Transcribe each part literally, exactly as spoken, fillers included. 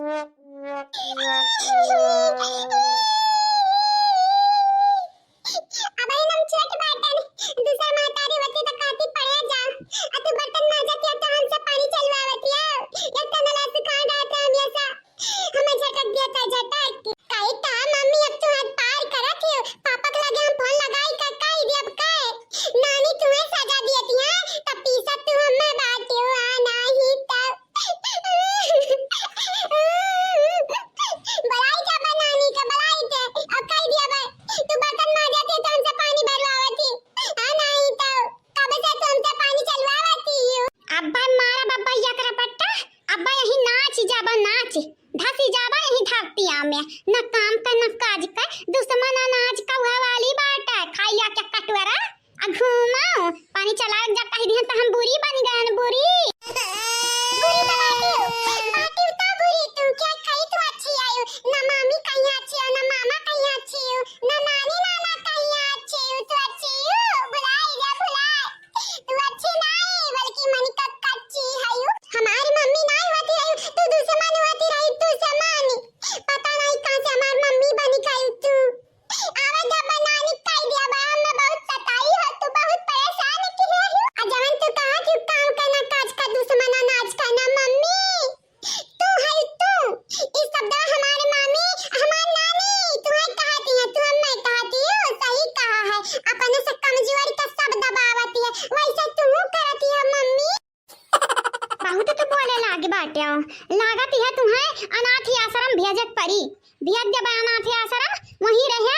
अबहिन हम छोट बाटन, दूसर महतारी होती त कहती पड़े जा, आ तू बर्तन माजत या त हमसे पानी चलवावत या, एक तनला सुखा डालत हम ऐसा, हमें झटक दिया था झटक। कही का मम्मी अब तू हद पार करत हियो, पापा के लगे हम फोन लगाई का कही दियब का, नानी तुम्हें सजा दियत है, त पीसत तू हमें बाटियो आ नाही त। बलाई जा बा नानी के, बलाई के। अब कह दिया बा, तू बर्तन मांजत है तो हमसे पानी भरवावत ही। हाँ, नहीं तो कब से तू हमसे पानी चलवावत ही हो? अब्बा मारा बब्बा यकरा पट्टा, अब्बा यही नाच जाबा नाच, धसी जाबा यही धरतिया में। न काम का न काज का, दुश्मन अनाज का उहे वाली बाटा, खाई लिया के कटोरा। आ घूमो, पानी चला जा कह दिहन त हम बुरी बन गए हन, बुरी। बुरी त बाटियो, बाटियो त बुरी तू, क्या कही तू अच्छी आयु, ना मामी कहीं अच्छी हो, ना मामा कहीं अच्छी हो, ना नानी नाना कहीं अच्छी हो, तू अच्छी हो, भुलाई जा भुलाई। तू अच्छी नहीं, बल्कि मन का कच्ची है यू। हमारी मम्मी नहीं होती रही, तू दुश्मन होती रही, दुश्मन। पता नहीं कहाँ से हमारी मम्मी बनी गई तू। आवा जा बनानी कई दिया बा, हमें बहुत सताई हो, तू बहुत परेशान की है हो। आ जवन तू कहा थी काम करना, काज का दुश्मन, अनाज का ना मम्मी। तू है तू। ई सब दवा हमारे मामी, हमार नानी, तू है कहती है, तू हम नहीं कहती हो, सही कहा है। अपने से कमजोर का सब दबावती है, वैसे तू करती है मम्मी। बहुत तो बोले लागे बाटे हो। लागत है तुम्हें अनाथ आश्रम भेजे के परी। भेज देबे अनाथ आश्रम, वहीं रहो।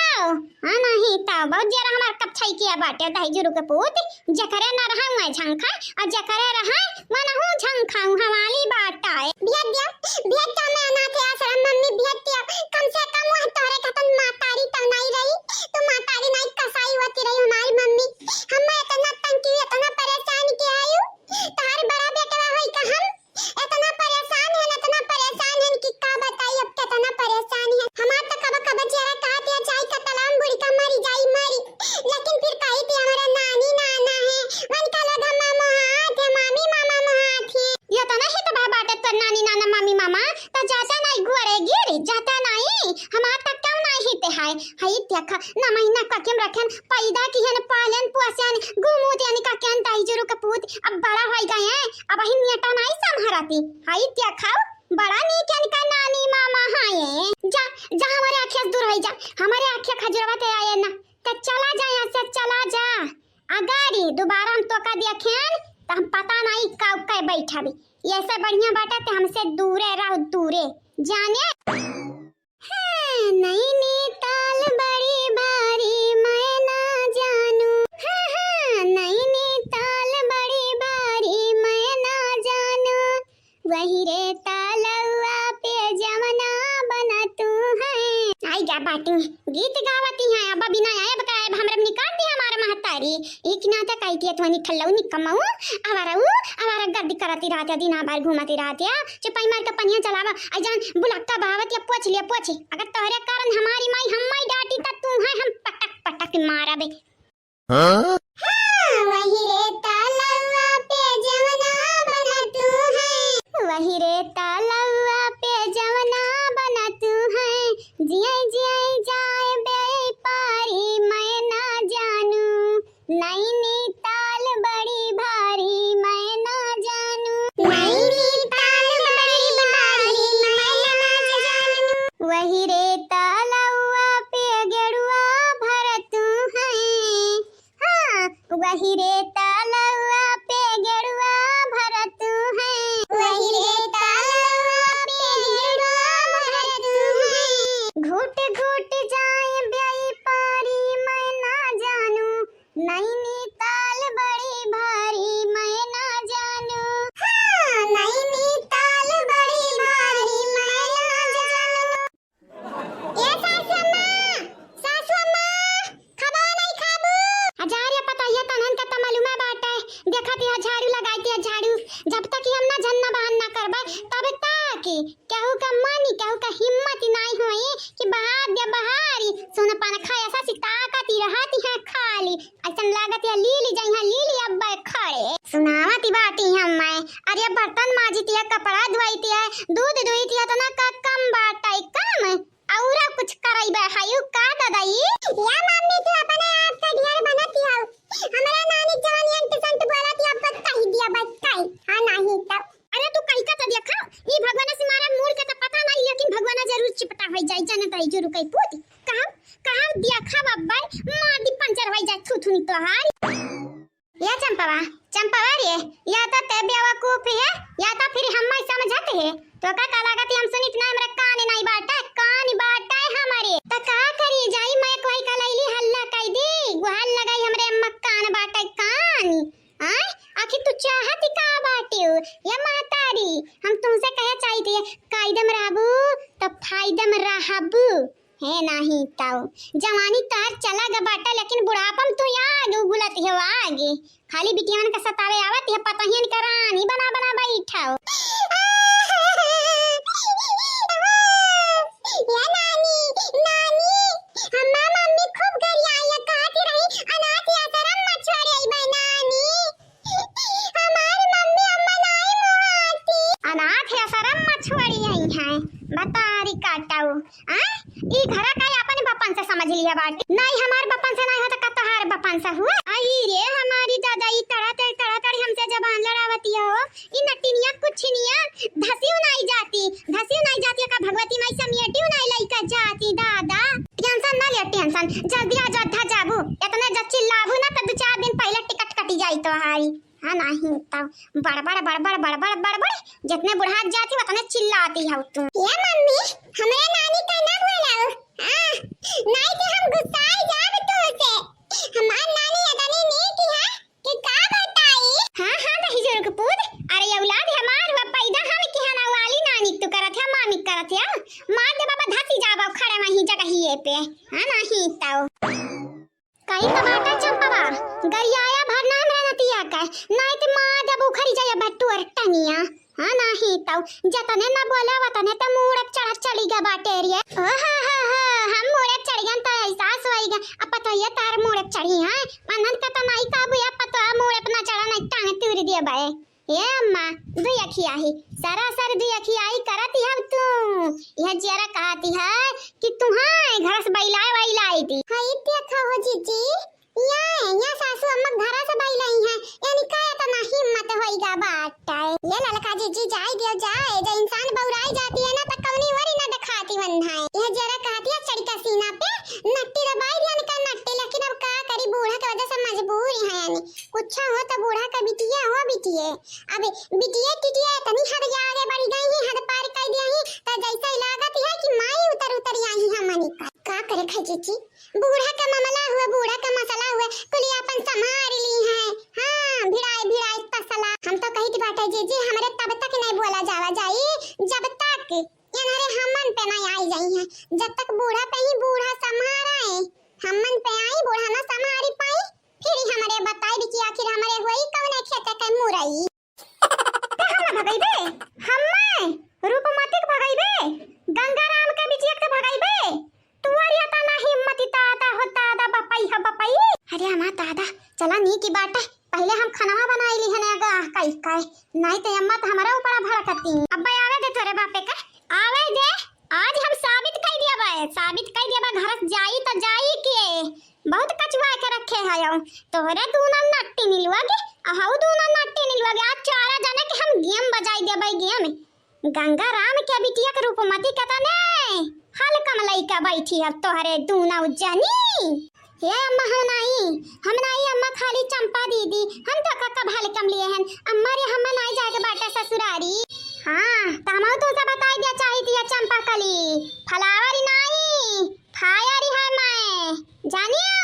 हाँ, नहीं तो बहुत जरा हमार कप छई किया बाटे, दही जुरु के पूत। जकरे न रहा वह झंखा, और जकरे रहा वह नहु झंखा, वहाँ वाली बात आए। भेज दिया, भेज दिया मैं अनाथ आश्रम, मम्मी भेज दिया। कम से कम वह तोहरे खातिर मातारी तो नहीं रही, तू मातारी नहीं कसाई होती रही हमारी मम्मी। हम इतना तंग की, इतना परेशान किया है। तोहार बड़ा बेटवा होई का हम? इतना परेशान है, इतना परेशान है कि का बताई अब कितना परेशान है। हमार तो कब कब चेहरा कहा दिया जाए का तलाम बुढ़ी का मरी जाई मरी। लेकिन फिर कही थी हमारा नानी नाना है, मन का लोग हम मोहात है, मामी मामा मोहात है। ये तो नहीं तो बा बाटे तो नानी नाना मामी मामा, तो जाता नहीं गुअरे गिर, जाता नहीं। हमार तक क्यों नहीं हित है, है देखा ना महीना का किम रखन पैदा किहन, पालन पोषन, गुमूत यानी का केन दाई जुरु कपूत, अब बड़ा होई गए हैं, अब ही नेटा नाई संभरती। हाई देखा, बड़ा नीक यानी का नानी मामा हाय। जा, जा हमारे आँखें से दूर होई जा, हमारे आँखें खजुरवा ते आए ना, ते चला जा यहाँ से, चला जा। अगारी दोबारा हम तोका देखेन, तो हम पता नहीं काउ के बैठा भी। ये से बढ़िया बाटे ते हमसे दूरे रहो, दूरे, जाने। हाँ, नैनीताल बड़ी भारी मैं ना जानू। हाँ, हाँ, नैनीताल बड़ी भारी मैं ना जानू। वही रे तालवा पे जवना बना तू है। आई जा बाटी, गीत गावती हैं, अब बिना आए बकाए, अब हमरा निकाल दी हमारा महतारी। एक ना तो कहती है, "तोहनी खल्लऊ निकम्मऊ, आवारा ऊ, आवारा गर्दी करती रहती है, दिन भर घूमती रहती है, चुपाई मार के पनिया चलावा, आ जान बुलक्का बहावत या पोछ लिया, पोछ। अगर तोहरे कारण हमारी माई हम माई डांटी, त तू है हम पटक पटक मारबे।" हाँ? हाँ, वही रे तालवा पे जवना बना तू है। वही रे तालवा पे जवना बना तू है। जियाई जियाई जाए व्यापारी मैं ना जानू। नैनीताल बड़ी भारी मैं ना जानू। नैनीताल बड़ी भारी मैं ना जानू। वही रे तालवा पे गेड़ुआ भर तू है। हाँ, वही रे तालवा पे गेड़ुआ भर तू है। वही रे तालवा पे गेड़ुआ भर तू है। घुट घुट जाए व्यापारी मैं ना जानू। नैनीताल बड़ी भारी मैं ना जानू। हाँ, नैनीताल बड़ी भारी मैं ना जानू। ए सासु अम्मा, सासु अम्मा, खबा नहीं खाबू? आ जा रे पतोहिया, तनहन का त मालूमे बाटे। देखत है झाड़ू लगाई दिया झाड़ू। जब तक हम ना झन्ना बहन ना करबे, तब तक केहू का मन, केहू का हिम्मत नाई होई कि बहार दे बहारी। सुन पान खाया सा सिता का ती रहत है खाली। ऐसन लागत है लीली जइहाँ लीली अब्बे खड़े। सुनावत बाटी हम मैं। अरे बर्तन माजित है, कपड़ा धोइत है, दूध दुहित है, तो ना का जुरु कई पूत, कहाँ, कहाँ दिया खा बब्बर, मार दी पंचर होई जाए थुथुनी तोहार। या चंपवा, चंपवा रे, या तो ते बेवकूफ है, या तो फिर हम समझत है। तो का, का लागत है हम सुनित ना, हमरा कान नहीं बाटा, कान बाटा है हमारे। तो का करी जाई, मैं कोई का लैली हल्ला कई दी, गुहार लगाई हमरे अम्मा कान बाटा कान। आय, आखिर तू चाहत का बाटे हो? या मातारी, हम तुमसे कहे चाहिए, कायदे में रहबू, तो फायदे में रहबू। हे नाही ताऊ, जवानी तोहर चला ग बाटा, लेकिन बुढ़ापा में तू आग उगलत हो आग। खाली बिटियान के सतावे आवत है, पतोहियन के रानी बना बना बैठा हो। या नानी, नानी, हमार मम्मी खूब गरियाई, कहती रही, "अनाथ आश्रम मत छोड़िए बे नानी।" हमार मम्मी अम्मा नाई मोहाती। अनाथ आश्रम में छोड़ी आई हैं। बतारी काटाऊ। आ? ई घरा का अपन बपन से समझ लिया बाटे। नहीं हमार बपन से नहीं होता, का तोहार बपन से हुआ? आई रे हमारी दादा, ई तड़ा तड़ी, तड़ा तड़ी हमसे जबान लड़ावती हो। ई नटिनिया कुछ निया धसियो नहीं जाती, धसियो नहीं जाती, का भगवती माई समियटियो नहीं लइका जाती दादा। टेंशन ना ले टेंशन, जल्दी आ जा, धा जाबू। इतने जब चिल्लाबू ना तो दो चार दिन पहले टिकट कटी जाई तोहारी। हाँ, नाही तो बड़बड़, बड़बड़, बड़बड़, बड़बड़, जितने बुढ़ात जाती, उतने चिल्लाती हो तू। ए मम्मी, हमरे नानी का ना बोलाओ। हाँ, नाही तो हम गुस्साए जाब तुमसे। हमार नानी अदनी नहीं की है कि का बताई। हाँ, हाँ, दहिजर के पूत, अरे औलाद हमार हुआ पैदा हम की है ना वाली नानी तू करत है, मामी करत है। मार दे बाबा, धसी जाबो खड़े वहीं जगहिए पे। हाँ, नाही तो। कहीं तो बाटा चंपवा, गरियाया भर नाम रे नतिया के, नाई ते मार देबू उखड़ी जाया बटुअर टनिया। हाँ, नाही तौ, जतने ना बोला वतने ते मूड़ चढ़ चली गा बाटे रे। ओ हा हा हा, हम मूड़ चढ़ गन तो एहसास होई गा, अब पतोहिया तार मूड़ चढ़ी है, मनन का तो नाई काबू या पतोहिया मूड़ अपना चढ़ा नहीं टांग तूर दिया बाए। ए अम्मा, दुई अखियाही, सरासर दुई अखियाही करत हव तू। यह जियरा कहती है कि तुहां घर से बैलाए वैलाई दी। हई देखा हो जीजी, या, या सासू अम्मा घर से बैलाई है, यानी का इतना हिम्मत होई गा बाटे। ये ललका जीजी जाए दियो जाए, जे इंसान बौराई जाती है ना, तो कौनी वरी ना दिखाती वंधाए। यह जियरा कहती है चढ़ के सीना पे, नट्टी दबाई दिया इनका नट्टी, लेकिन अब का करी, बूढ़ा के वजह से मजबूर है यानी। कुछ हो तो बूढ़ा का बिटिया हो बिटिये। अब बिटिये टिटिये इतनी हद के आगे बढ़ गई ही, हद पार कर दिया ही, तो जैसे ही लागत है कि माई उतर उतर आई हमनी का। का करे खाई जीजी, बूढ़ा का मामला हुए, बूढ़ा का मसला हुए, कुली अपन संभाल ली है। हाँ, भिड़ाई भिड़ाई तसला। हम तो कही थी बाटे जीजी, हमरे तब तक नहीं बोला जावा जाई, जब तक ये नरे हमन पे नहीं आई जाई है। जब तक बूढ़ा पे ही बूढ़ा संभारा है, हमन पे आई, बूढ़ा ना संभारी पाई, फिर ही हमरे बताई कि आखिर हमरे होई कौने खेते के मुरई। ते हम ना भगइबे, हम्मे रूपमती के भगइबे, गंगाराम के बिटिया के भगइबे, तुअर इतना हिम्मत इता आता हो दादा बपई हो बपई। अरे अम्मा दादा, चला नी की बाटे, पहले हम खनवा बनाई ली हने आगा कई कई, नहीं ते अम्मा तो हमारा ऊपर भड़कती। अब्बे आवे दे तोरे बापे का, आवे दे, आज हम साबित कई दिया बे, साबित कई दिया बे, घर से जाई तो जाई के, बहुत कचुआ के रखे है यो। तोहरे दूना नट्टी निलुआ के, अहू दूना नट्टी निलुआ के, आज चारा जाने के हम गेम बजाई देबे गेम। गंगा राम के बिटिया के रूपमती के तने हल्का में लइका बैठी है तोहरे दूना उज्जनी। हे अम्मा, हम नाई, हम नाई अम्मा, खाली चंपा दीदी, हम तो का कब हल्का में लिए हन। अम्मा रे, हम नाई जाए के बाटे ससुरारी। हाँ, तो हम तुमसे बताई दिया चाहिए दिया चंपा कली, फलावरी नाई, फायर है मैं, जानियो,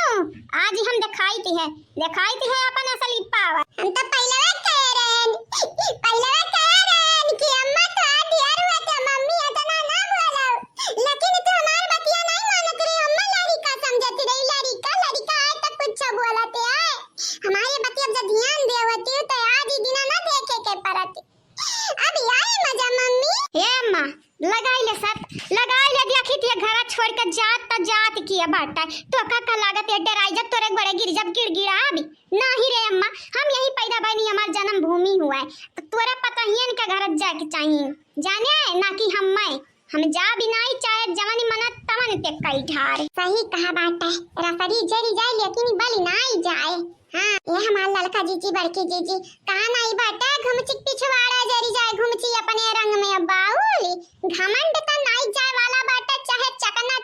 आज हम दिखाई थी है, दिखाई थी है अपन असली पावर। हम तो पहले कह रहे हैं, पहले कह रहे हैं कि अम्मा तो दियर हुआ थे, मम्मी इतना ना बोलो, लेकिन तू हमार बतिया नहीं मानत रही, अम्मा लड़िका समझत रही, लड़िका, लड़िका है तो कुछ बोलते हैं, हमारे बतिया जब ध्यान दे होती तो आज ही दिना ना देखे के पड़त। अब आई मजा मम्मी। हे अम्मा, लगाई ले सब, लगाई ले, देखी थी घर छोड़ के जात त जात किया बाटा। तो का का लागत है डराई जब तोरे बड़े गिर जब गिड़गिड़ा अभी। नाही रे अम्मा, हम यही पैदा बनी, हमार जन्मभूमि हुआ है। तो तोरे पतोहियन के घर जाए के चाहिए, जाने है ना कि हम मैं, हम जा भी नाई चाहे जवन मन तवन ते कई ठार। सही कहा बाटा, रसरी जरी जाए लेकिन बलि नाई जाए। हाँ, ये हमार ललका जीजी, बड़की जीजी, कहा नाई बाटे, घुमचिक पिछवाड़ा जरी जाए, घुमची अपने रंग में बाउली। घमंड तो नाई जाए वाला बाटे, चाहे चकना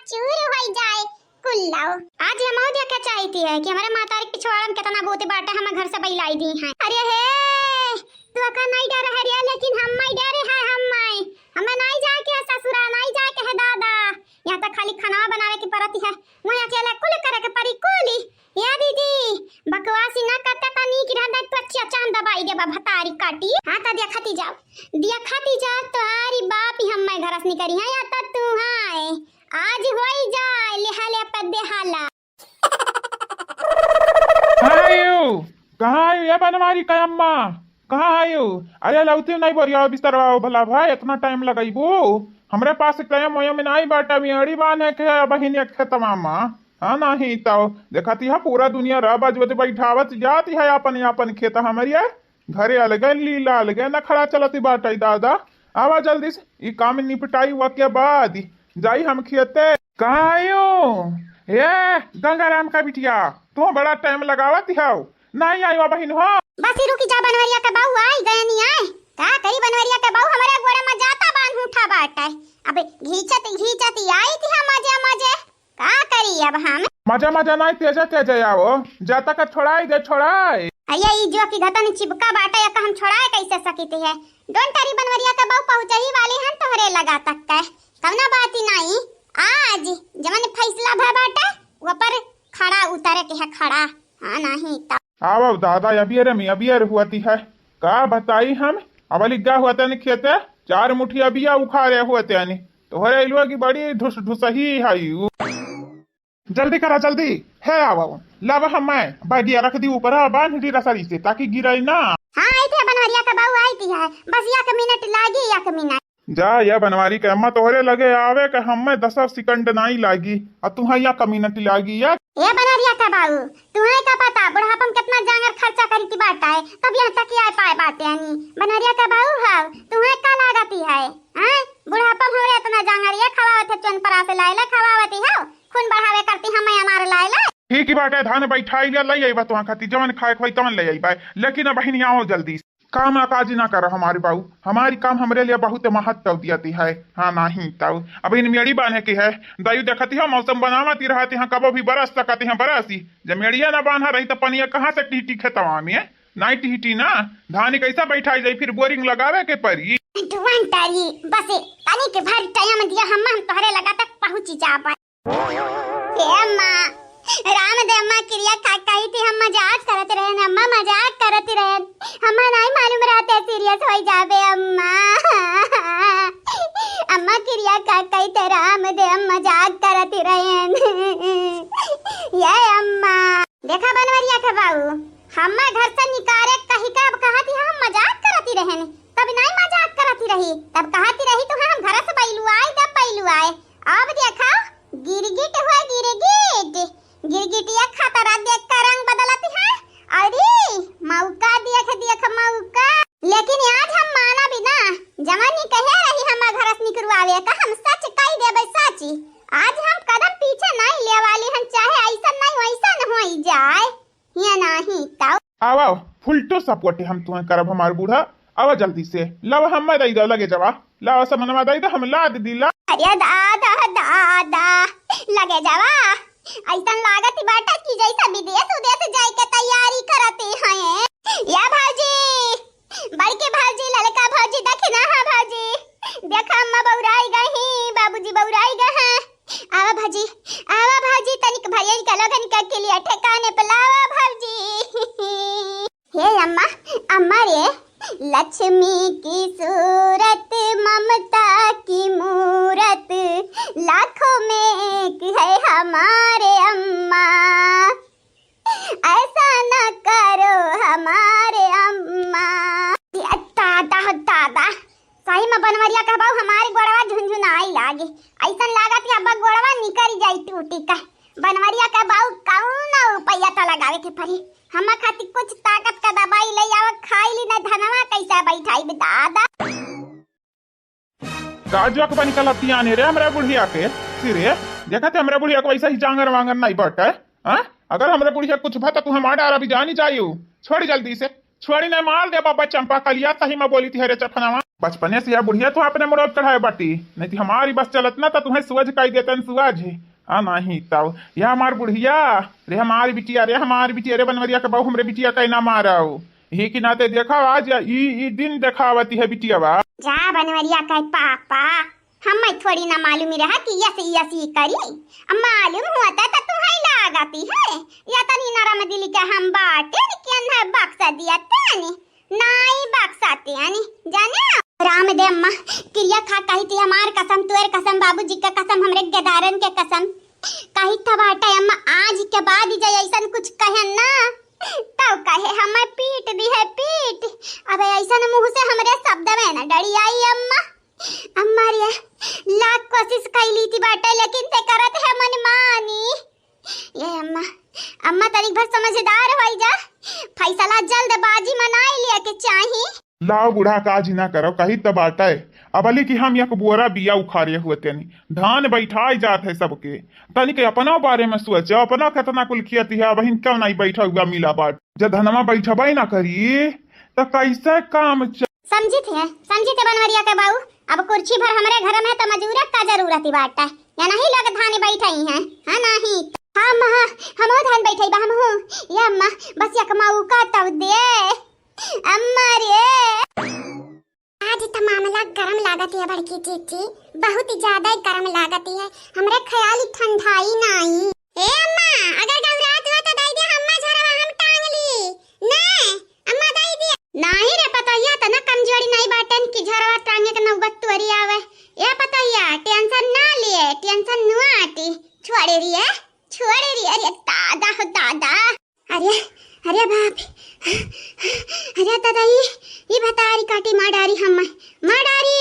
कि हमरे महतारी के पिछवाड़ा में केतना बूते बाटे, हम घर से बइलाई दी हैं। अरे हे, तू का नहीं डर है रे, लेकिन हम नहीं डरे हैं, हम नहीं, हमें नहीं जाए के है ससुरा, नहीं जाए के है दादा। यहाँ तक खाली खाना बनावे की परत है, वहीं अकेले कुल करे के परी कुली। या दीदी, बकवासी ना करते त नीक रहता, तो अच्छा चांद दबाई देबा भतारी काटी। हाँ, त देखती जाओ, देखती जाओ, तोहारी बाप ही हम मैं घर से निकरी है, या त तू है, आज होई जाए, लेहा ले पद देहाला। कहाँ आयु? कहाँ आयु? ये बनवारी का अम्मा, कहाँ आयु? अरे लौती नहीं बोरिया बिस्तरवा भला भाई, इतना टाइम लगइबू? हमरे पास टाइम वयम नहीं बाटा, मेड़ी बांधे के बहिन एक खेतवा मा। हाँ, नहीं तो देखती है पूरा दुनिया रह बजवत बैठावत जाती है अपन अपन खेत, हमरिया घरे अलगे लीला अलगे नखड़ा चलती बाटे दादा। आवा जल्दी से ई काम निपटाई, वके बाद जाई हम खेते। कहाँ आयो? ए गंगाराम का बिटिया, तू बड़ा टाइम लगावत हौ, नहीं आयो बहिन हो। बस ही रुकी जा, बनवरिया के बाऊ आई गए नहीं आए। का करी बनवरिया के बाऊ, हमरे गोड़े में जाता बांध उठा बाटे। अब घींचत घींचत आई थी हम मजे मजे। का करी अब हम? मजा मजा नहीं, तेजा तेजा आओ, जाता का छोड़ाई दे, छोड़ाई। अरे ई जो की घतन चिपका बाटे, एक हम छोड़ाए कैसे सकित है? डोंटरी बनवरिया के बाऊ पहुँचही वाली हन तोहरे लगा तक के। कौना बात ही नहीं, आज जवन फैसला भय बाटे, वो पर खड़ा उतरे के है, खड़ा। हाँ, नहीं तो। आवो दादा, अबियर में अबियर हुअती है। का बताई हम, अब लिग्गा हुआ तनी खेते, चार मुठिया बिया उखाड़े हुआ तनी। तोहरे इलुआ की बड़ी ढुस ढुसही है यू। जल्दी करा, जल्दी। है आवो, लावा हम मैं बैगिया रख दी ऊपर, बांध दी रसरी से, ताकि गिरे ना। हाँ, आई थे बनवरिया का बाऊ, आई थी है। बस एक मिनट लागी, एक मिनट। जा, या बनवारी के अम्मा, तोहरे लगे आवे के हम्मे दस सेकंड नाई लागी, आ तुहा या कमी नटी लागी या। ए बनवरिया का बाऊ, तुहे का पता बुढ़ापा में कितना जांगर खर्चा करी की बात है, तब यहाँ तक आए पाए बाटे आनी। बनवरिया का बाऊ हव, तुहे का लागती है, हैं? बुढ़ापा में हमरे इतना जांगर ये खवावत है, चोन परा से लाए ले खवावती है, खून बढ़ावे करती हम हमारे लाए ले। ठीक ही बाटे, धान बैठाई ले, ले आइबा तुहा खाती, जवन खाए खोई तवन ले आइबा, लेकिन अब बहिनी आओ जल्दी। काम काज ना करा हमारे बाऊ, हमारी काम हमरे लिए बहुत महत्व दियती है। हाँ, नहीं तब अब इन मेड़ी बांधे की है। दायु देखती हो, मौसम बनावती रहती है, कबो भी बरस सकती है, बरसी। जब मेड़िया ना बांधा रही तो पनिया कहाँ से टीटी खेतवा में? नहीं टीटी ना, धान कैसा बैठाई जाई, फिर बोरिंग लगावे के पड़ी। डुअन तारी, बस तनी के भर टाइम दिया, हम, हम तोहरे लगा तक पहुँची जाबा। ए अम्मा, राम दे अम्मा, किरिया खा कही थी, हम मजाक करत रहन अम्मा, मजाक करत रहन, हमें नहीं मालूम रहते सीरियस हो जाबे अम्मा। अम्मा किरिया खा कही थे, राम दे अम्मा, मजाक करत रहन। ये अम्मा। देखा बनवरिया के बाऊ, हम्मा घर से निकारे कही का अब कहती हम मजाक करती रहन, तब नहीं मजाक करती रही, तब कहती रही तो हम घर से बैलुआई दे बैलुआए। अब देखा गिरगिट हुआ गिरगिट, गिरगिटिया खतरा देख कर रंग बदलती है। अरे मौका देख देख मौका। लेकिन आज हम माना बिना जवानी कहे रही हम घर से निकरवावे का, हम सच कही देबे सच। आज हम कदम पीछे नहीं ले वाली हन, चाहे ऐसा नहीं वैसा न होई जाए। ये नहीं तो। आवा, full to support हम तुम्हें करब हमार बूढ़ा। आवा जल्दी से, लावा हम्मा दई दो लगे जावा, लावा समनवा दई दो, हम लाद दिला। अरे दादा, दादा, लगे जावा। ऐसन लागत बाटे कि जैसे विदेश उदेश जाए के तैयारी करते हैं। या भौजी, बड़के भौजी, ललका भौजी, दखिना हा भौजी, देखा अम्मा बौराई गई, बाबूजी बौराई गए हैं। आवा भौजी, आवा भौजी, तनिक भैया का लोगन का किलिया ठिकाने पे लावा भौजी। हे अम्मा, अम्मा रे। लक्ष्मी की सूरत, ममता की मूरत, लाखों में एक है हमारे अम्मा। ऐसा न करो हमारे अम्मा। ए दादा, दादा, सही में बनवरिया का बाऊ हमारी गोड़वा झुनझुनाई लागे। ऐसन लागत है अब गोड़वा निकल जाई टूटी का। बनवरिया का बाऊ कौन उपाय तो लगावे के पड़ी। हम खातिर कुछ ताकत का दवाई ले आवा, खाई ली ना धनवा कैसे बैठाई बे दादा। का जोक बनी कलतियाने रे हमरे बुढ़िया के? सिरे, देखत है हमरे बुढ़िया के वैसे ही जांगर वांगर नहीं बटे, हाँ? अगर हमरे बुढ़िया कुछ भा तो तू हमार डारा भी जानी चाहिए। छोड़ी जल्दी से, छोड़ी नहीं मार दे बाबा चंपा कलिया, सही में बोली थी रे चफनावा। बचपने से यह बुढ़िया तू अपने मुराद चढ़ाए बाटी, नहीं तो हमारी बस चलत ना तो तुम्हें सुअज कही देतन सुअज। आ, नाही तउ। या हमार बुढ़िया, रे हमार बिटिया, रे हमार बिटिया, रे बनवरिया के बहू, हमरे बिटिया का ना मारउ। यही के नाते देखा, आज या ई, ई दिन देखावती है बिटिया बा। जा बनवरिया के पापा, हम्मै थोड़ी ना मालूम रहा कि यस, यस ई करी। अब मालूम होता त तुहई लागती है। या तनी नरम दिल के हम बाटे कि अन्है बक्सा दिया तनी। नाई बक्सा तनी, जाने? राम दे अम्मा, किरिया खा कही थी, हमार कसम, तोर कसम, बाबूजी के कसम, हमरे गेदारन के कसम। कही था बाटे अम्मा, आज के बाद जे ऐसन कुछ कहे ना, तब कहे हम्मै पीट दिहे पीट। अब ऐसन मुँह से हमरे शब्द में ना डरी आई अम्मा। अम्मा रे, लाख कोशिश कइली थी बाटे, लेकिन ते करत है मनमानी। ये अम्मा, अम्मा तनिक भर समझदार होई जा, फैसला जल्दबाजी में नाई लिया के चाही। लाव बूढ़ा, काजी ना करव, कही त बाटे। अबली कि हम एक बोरा बिया उखारे हुए तनी, धान बैठाई जात है सबके। तनिक अपना बारे में सोचो, अपना केतना कुल खेती है, अबहिन क्यों नहीं बैठा हुआ मिला बाट। जब धनमा बैठबे ना करी, त कैसे काम च- समझी थे, समझी थे बनवरिया के बाऊ, अब कुर्सी भर हमरे घर में त मजूरे का जरूरत ही बाटे, या नहीं लोग धान बैठई हैं, हाँ नहीं? हाँ अम्मा, हाँ, हमहू धान बैठई बा, हमहू। या अम्मा, बस एक मौका तब दे, अम्मा रे। आज त मामला गरम लागत है बड़की जीजी, बहुत ही ज्यादा ही गरम लागत है, हमरे ख्याल ही ठंडाई नाई। ए अम्मा, अगर घबरात हुआ त दई दे, अम्मा झरवा हम टांग ली। ना, अम्मा दई दे। नाही रे पतोहिया, तना कमजोरी नाही बाटन कि झरवा टांगे के नौबत तोरी आवे। ए पतोहिया, tension ना लिए, tension नुआ आटी। छोड़े रिये, छोड़े रिये, अरे दादा हो दादा। अरे, अरे बाप, अरे दादा, ई, ई भतारी काटी मार डारी हम, मार डारी।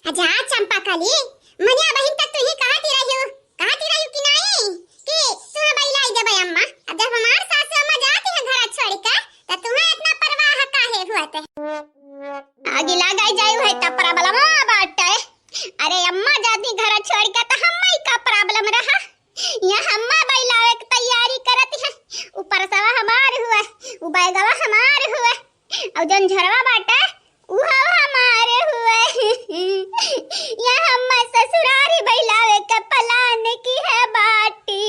अच्छा चंपा कली, मनिया बहिन तक तू ही कहती रहियो, कहती रहियो कि नाई कि तुहे बैलाई देबे अम्मा। अब जब हमार सासू अम्मा जाती है घर छोड़ के, त तुहे इतना परवाह काहे हुआ ते? आगे लगाई जाई है त problem बाटे। अरे अम्मा जाती घर छोड़ के त हम्मा ही का problem रहा? यहाँ अम्मा बैलावे के तैयारी करत है। ऊ परसवा हमार हुआ, ऊ बैगवा हमार हुआ, और जौन झरवा बाटे उहो हमार हुए। या हम्मा ससुरारी बैलावे के plan की है बाटी।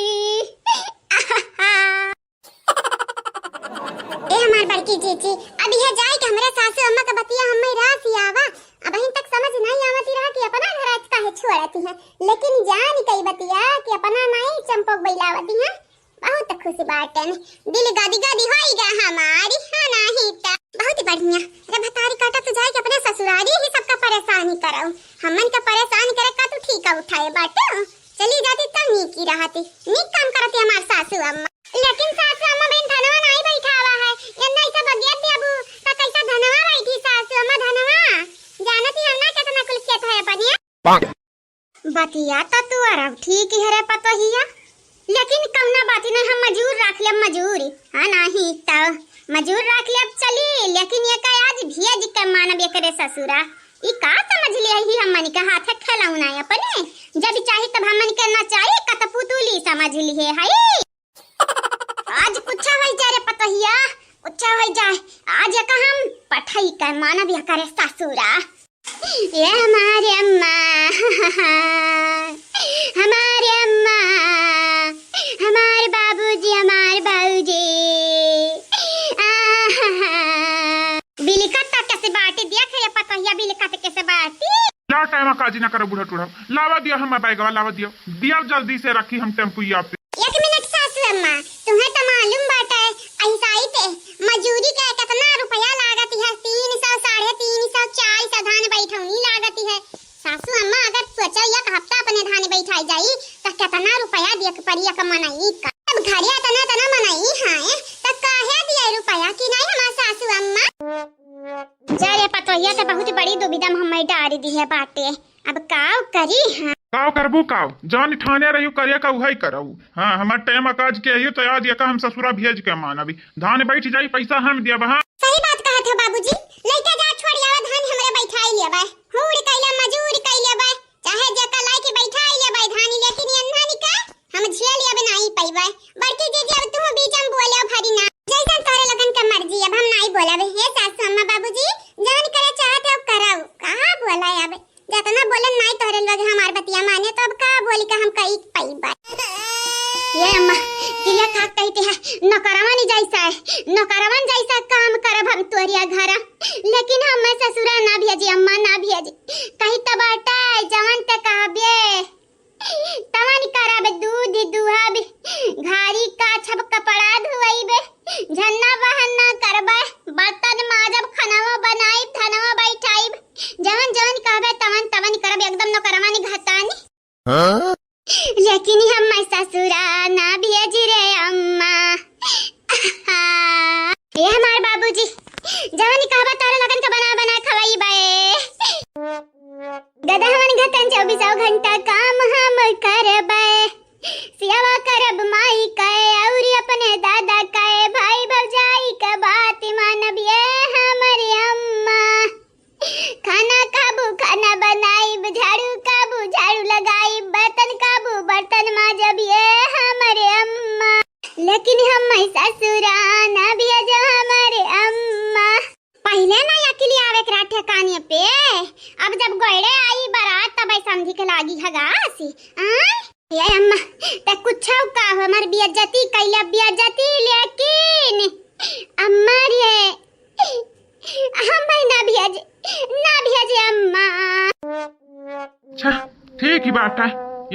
ए हमार बड़की जीजी, अब यह जाए कि हमरे सासू अम्मा का बतिया हम्मे रास ही आवा। अबहिन तक समझ नहीं आवती रहा कि अपना घर आज काहे छोड़ती है, लेकिन जान कई बतिया कि अपना नहीं चंपक बैलावती है। बहुत खुश बाटन, दिल गदगद होई गा हमारी, हाँ नाही त। बहुत बढ़िया। अरे भतारी काटा तू जाए के अपने ससुरारी ही सबका परेशानी करउ, हमन का परेशान करे का तू ठीका उठाए बाटो। चली जाती तब नीक ही रहती, नीक काम करती हमार सासू अम्मा। लेकिन सासू अम्मा बिन धनवा नाही बैठावा है, यन्ना ऐसा बगिया देबू त कैसा धनवा बैठी सासू अम्मा धनवा? जानती हम ना कितना कुल खेत है अपनिया। बतिया त तू अरब ठीक ही रे पतोहिया, लेकिन कौना बाती नहीं, हम मजूर राख लेब मजूरी। हाँ नाही त मजूर राख लेब चली, लेकिन ये का आज भेज के मानब एकरे ससुरा। ई का समझ ले ही हमन के हाथ खिलौना अपने, जब चाही तब हमन के नचाई, कतपुतुली समझ लिए हई। आज कुछ होइ जाए रे पतोहिया, कुछ होइ जाए, आज एका हम पठई के मानब एकरे ससुरा। ये हमारे अम्मा, हमारे अम्मा, हमारे बाबूजी, हमारे बाबूजी। आहा। बिलकत त कैसे बाटी, देख रे पतोहिया, बिलकत कैसे बाटी। ला टाइम काजी ना करो बूढ़ा टूढ़ा, लावा दिया हम बैगवा, लावा दिया, दिया जल्दी से रखी हम टेम्पुया पे। एक मिनट सासू अम्मा, तुम्हें तो मालूम बाटे, ऐसा ही ते मजूरी के कितना रुपया लागत है, तीन सौ, साढ़े तीन सौ, चार सौ धान बैठौनी लागत है। सासू अम्मा अगर सोचो एक हफ्ता अपने धान बैठाई जाई, तो कितना रुपया दिए के पड़ी एक मनई का। अब घरे तना तना मनई हैं, तो काहे दिए रुपया कि नहीं हमार सासू अम्मा? जा रे पतोहिया, तो बहुत बड़ी दुविधा में हमें डारी दी है बाटे। अब काव करी हम? काव करबू काव? जौन ठाने रही करे का उहई करऊ। हाँ, हमार टाइम काज के आइयो तो आज एका हम ससुरा भेज के मानबी। धान बैठ जाई, पैसा हम दिया बहा। सही बात कहत हो बाबूजी, लइका जा छोड़ आवा, धान हमरे बैठाई लेबे। हूड़ कैले मजूर कैले बे, चाहे जेका लाई के बैठाई लेबे धान, लेकिन ये धान का हम झेल लेबे नहीं पैबे। बड़की जीजी अब तू बीच में बोले भरी ना, जैसन तोरे लगन के मर्जी, अब हम नहीं बोलब। हे सासू अम्मा बाबूजी, जौन करे चाहत हो करऊ, कहाँ बोला अब। जतना बोलन नाई तोहरे लोग हमार बतिया माने, तो अब का बोली का हम कई पइबा। का कहते हैं, नौकरवन जैसा है, नौकरवन जैसा काम करब हम तोहरिया घर, लेकिन हम ससुरा ना भेजी, अम्मा ना भेजी। कही त बाटे, जवन त कहबे, तवन करब, दूध दुहब, घारी काछब, कपड़ा धुआइबे, झन्ना बहन्ना करबे, बर्तन माजब, खनवा बनाइब, धनवा बैठाइब, जवन जवन कहबे तवन तवन करब, एकदम नौकरवा निघतानी। हाँ? लेकिन हम ससुरा ना भेजी रे अम्मा। ये हमार बाबूजी, जवन कहबा तारे लगन के बना बना खवाइबे। गदहवन घटन चौबीसों घंटा काम हम करबे। सेवा करब माई के अउरी अपने दादा के, भाई भौजाई के बात मानब ये हमरे अम्मा। खाना खाबू खाना बनाइब, झाड़ू खाबू झाड़ू लगाइब, बर्तन खाबू बर्तन माजब ये हमरे अम्मा। लेकिन हम ससुरा ना भेजो हमरे अम्मा। पहिले ना अकिल आवे के रहा ठेकाने पे, अब जब गोइड़े आई बरात तब समझी के लागी हगासी। आय? ये अम्मा, ते कुछ का हो, हमार बेइज्जती कैला, बेइज्जती, लेकिन अम्मा रे, हम भाई ना भेज, ना भेज अम्मा। अच्छा, ठीक ही बात है।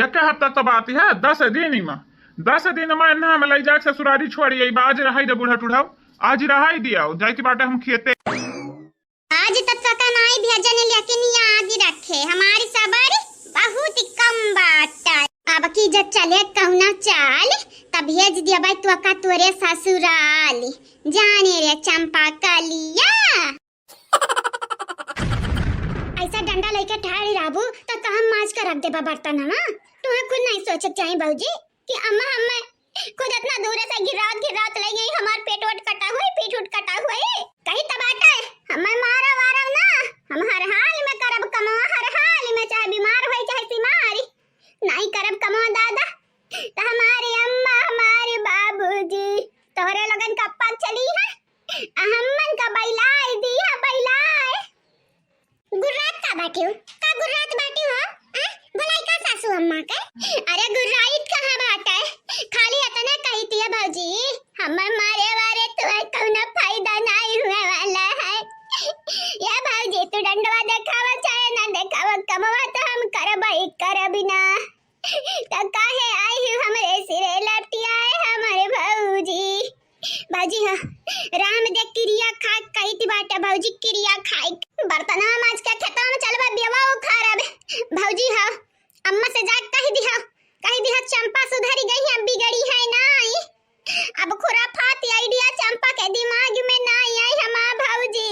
एक हफ्ता तो बात है, दस दिन ही में, दस दिन में ना हम लई जाके ससुरारी छोड़ी, यही बाज रहाई दे बूढ़ा टूढ़ा, आज रहाई दिया, जाए की बाटे हम खेते। आज तक पका नाई भेजन, लेकिन याद रखे, हमारी सबर बहुत कम बाटे। अब की जब चले कौना चाल, तब भेज दिया भाई तोका तोरे ससुराल। जाने रे चंपा कलिया। ऐसा डंडा लेके ठाड़ी रहबू, तो कहम माज के रख देबा बर्तन, हाँ? तुम्हें खुद नहीं सोचे के चाही भौजी कि अम्मा हमें खुद इतना दूर से गिरात गिरात ले गई, हमार पेट वोट कटा हुई, पीठ उठ कटा हुई। कही तब आटे, हमें मारा वारा ना, हम हर हाल में करब कमवा, हर हाल में, चाहे बीमार होई, चाहे बीमारी, नहीं करब कमवा दादा। तो हमारी अम्मा, हमारे बाबूजी, तोहरे लोगन का पग चली है, आ हमन का बैलाए दी है, बैलाए। गुर्रात का बाटियो? का गुर्रात बाटियो हो? आ? बोलाई का सासू अम्मा के? अरे गुर्राइत कहाँ बाटे? खाली इतना कही थी भौजी, हमर मारे वारे तो कौनो फायदा नहीं हुए वाला है। ये भौजी तू डंडवा देखावा चाहे ना देखावा, कमवा तो हम करबई करब ना। तो काहे आई हूँ हमरे सिरे लपटियाए हमरे भौजी? भौजी हो, राम दे किरिया खाए कही थी बाटे भौजी, किरिया खाए। बर्तनवा माज के खेतवा में चलबा बेवा उखारब। भौजी हो, अम्मा से जाके कही दिहा, कही दिहा चंपा सुधरी गई है, बिगड़ी है नाई। अब खुराफात आइडिया चंपा के दिमाग में नाई आई हमार भौजी।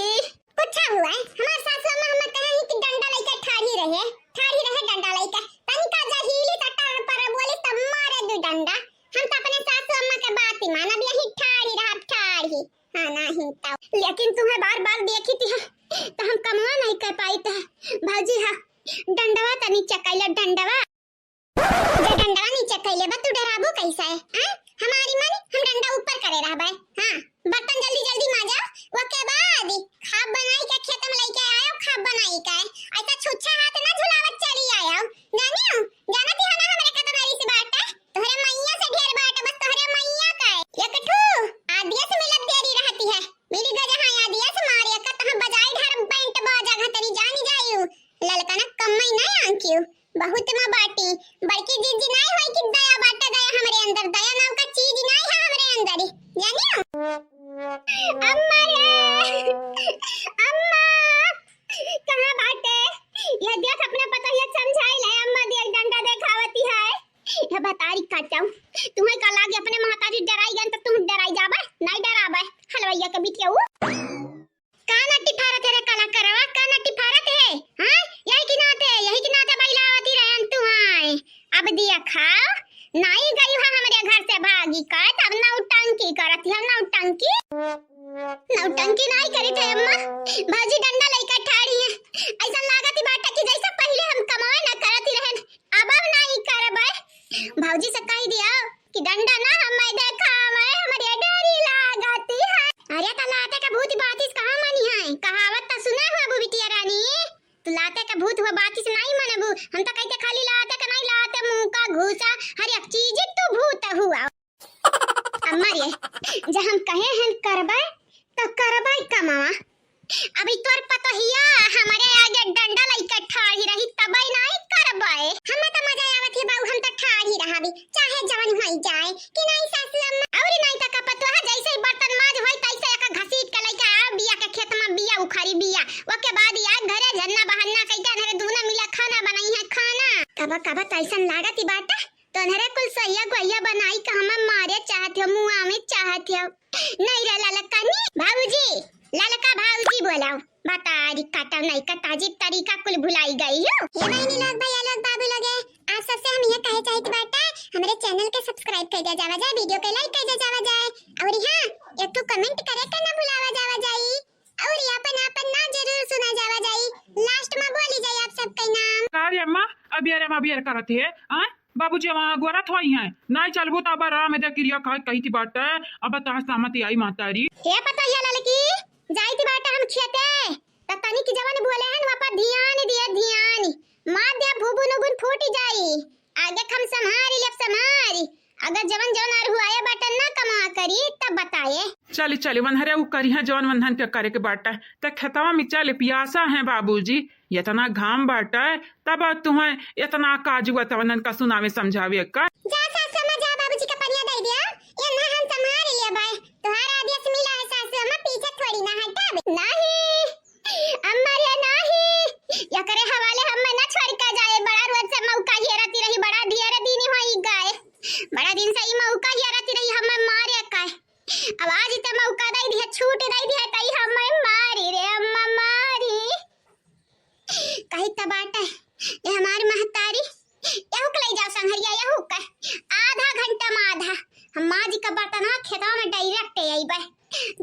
कुछ हुआ है, हमार सासू अम्मा हमें कहे ही कि डंडा लेके ठाढ़ी रहे, ठाढ़ी रहे डंडा लेके। तनिका जा हीली त टड़ पर बोली तब मारे दू डंडा। हम तो अपने सासू अम्मा के बात ही मानब, यही ठाढ़ी रहब, ठाढ़ी। हाँ, नहीं तो। लेकिन तुम्हें बार बार देखी थी, तो हम कमवा नहीं कर पाई थे। भौजी, हाँ, डंडवा तनी चकैला, डंडवा। जे डंडवा नीचे कैले बा, तू डराबू कैसे? आ? हमारी मन, हम डंडा ऊपर करे रहबे। हाँ, बर्तन जल्दी जल्दी माजा, ओके बाद खाब बनाई के खेत में लेके आयो, खाब बनाई के। ऐसा छुच्छा हाथ ना झुलावत चली आयो, जानियो? जानती हो ना हमरे कतना रिस बाटे? तोहरे मैया से ढेर बाटे, बस तोहरे मैया का। एक ठू आदिया से मिलत देरी रहती है, मिली गजा हाँ आदिया से मारे का, तो हम बजाई ढार बैंड बाजा घतरी जानी जायू, ललकना कम्मई ना आंकियो। बहुत मा बाटी, बड़की जीजी नाई होई कि दया बाटे, दया हमरे अंदर, दया नाम का चीज नाई है हमरे अंदर, जानियो? अम्मा रे, अम्मा, कहाँ बाटे? ये देख अपने पतोहिया समझाई ले, अम्मा देख डंडा देखावती है। ये बतारी काटाऊ, तुम्हें का लागे अपने महतारी डराई गन तो तुम डराई जाबे, नहीं डराबे, हलवैया के बिटिया। का नटी फारत है रे कलाकारवा, का नटी फारत है? हाँ? यही की नाते, यही की नाते बैलावती रहन तू, हाँ। अब दिया खाओ, नाई गई हो हमरे घर से भागी का, तब नौटंकी करत है, नौटंकी। नौटंकी नाई करी थे अम्मा, भौजी डंडा लइका ठाड़ी है। ऐसा लागत ही बाटे कि जैसे पहले हम कमाए ना करत ही रहन, अब हम नाई करबे। भौजी से कह दिया कि डंडा ना हमें देखावे, हमरे डरी लागती है। अरे, त लाते का भूत बातिस कहाँ मनी है? कहावत त सुना हुआ बू बिटिया रानी, तू लाते का भूत हुआ बातिस नहीं मनबू। हम तो कहते खाली लाते का नहीं, लाते मुंह का घूसा, हर एक चीज तू भूत हुआ। अभी चाहे जवन होई जाए कि नाहीं सासू अम्मा। अउर नाहीं त का पतोह जैसे ही बर्तन माज होई तैसे एक घसीट के लइके आव बिया के खेत में बिया उखारी बिया। ओके बाद आए घरे झन्ना बहन्ना कइके अनहरे दूना मिला खाना बनाई है खाना। कबा कबा त अइसन लागत ही बाटे तो अनहरे कुल सहिया गोहिया बनाई के हमें मारे चाहत हो, मुआवे चाहत हो। नहीं रे ललकनी, भाऊजी, ललका भाऊजी बोलाओ। बतारी काटा नहीं का ताजीब तरीका कुल भुलाई गई हो। हे बहिनी लोग, भैया लोग, बाबू लोग, आप सबसे हम यह कहे चाहित बाटे, हमरे चैनल के सब्सक्राइब कर दिया जावा जाए, वीडियो के लाइक कर दिया जावा जाए, अउर हाँ, एक ठो कमेंट करे के ना भुलावा जावा जाई, अउर आपन आपन नाम जरूर सुना जावा जाई, लास्ट में बोली जाई आप सबके नाम। का रे अम्मा, अबियर अम्मा अबियर करत है, हाँ? बाबूजी वहाँ गोरत होई हैं, नाहीं चलबू त अब आराम दे किरिया खाए कही थी बाटे, अब तहाँ सहमति आई महतारी। हे पतोहिया ललकी, जाइत बाटे हम खेते, त तनी की जवन बोले हन, वपा ध्यान दिए, ध्यान। मार दे, भुबुन उबुन फूट जाई। आगे क हम संभारी लेब, संभारी। अगर जवन जवन आर हुआए बाटन ना कमा करी, तब बताए। चली, चली, वनहरे उ करिहे जवन वनहन के करे के बाटे। त खेतवा में चले, पियासा है बाबूजी, इतना घाम बाटे, तब तुहें इतना काजू तवनन का सुनावे समझावे का। जा सासू अम्मा, जा बाबूजी का पनिया दे दिया, ये ना हम संभाल लेबै। तोहार आदेश मिला है सासू अम्मा, पीछे थोड़ी ना हटब। नहीं अम्मा रे नहीं, एकरे हवाले हम ना छोड़ के जाए। बड़ा रोज से मौका घेरती रही, बड़ा ढेर दिन होई गए, बड़ा दिन से ई मौका घेरती रही हम मारे का। अब आज ते मौका दे दिया, छूट दे दिया, कही हम मारी रे अम्मा मारी। कही त बाटे, ये हमारी महतारी, यहू के ले जाओ संघरिया, यहू के। आधा घंटा में आधा। हम माजी का बर्तनवा खेतवा में डायरेक्ट अइबे।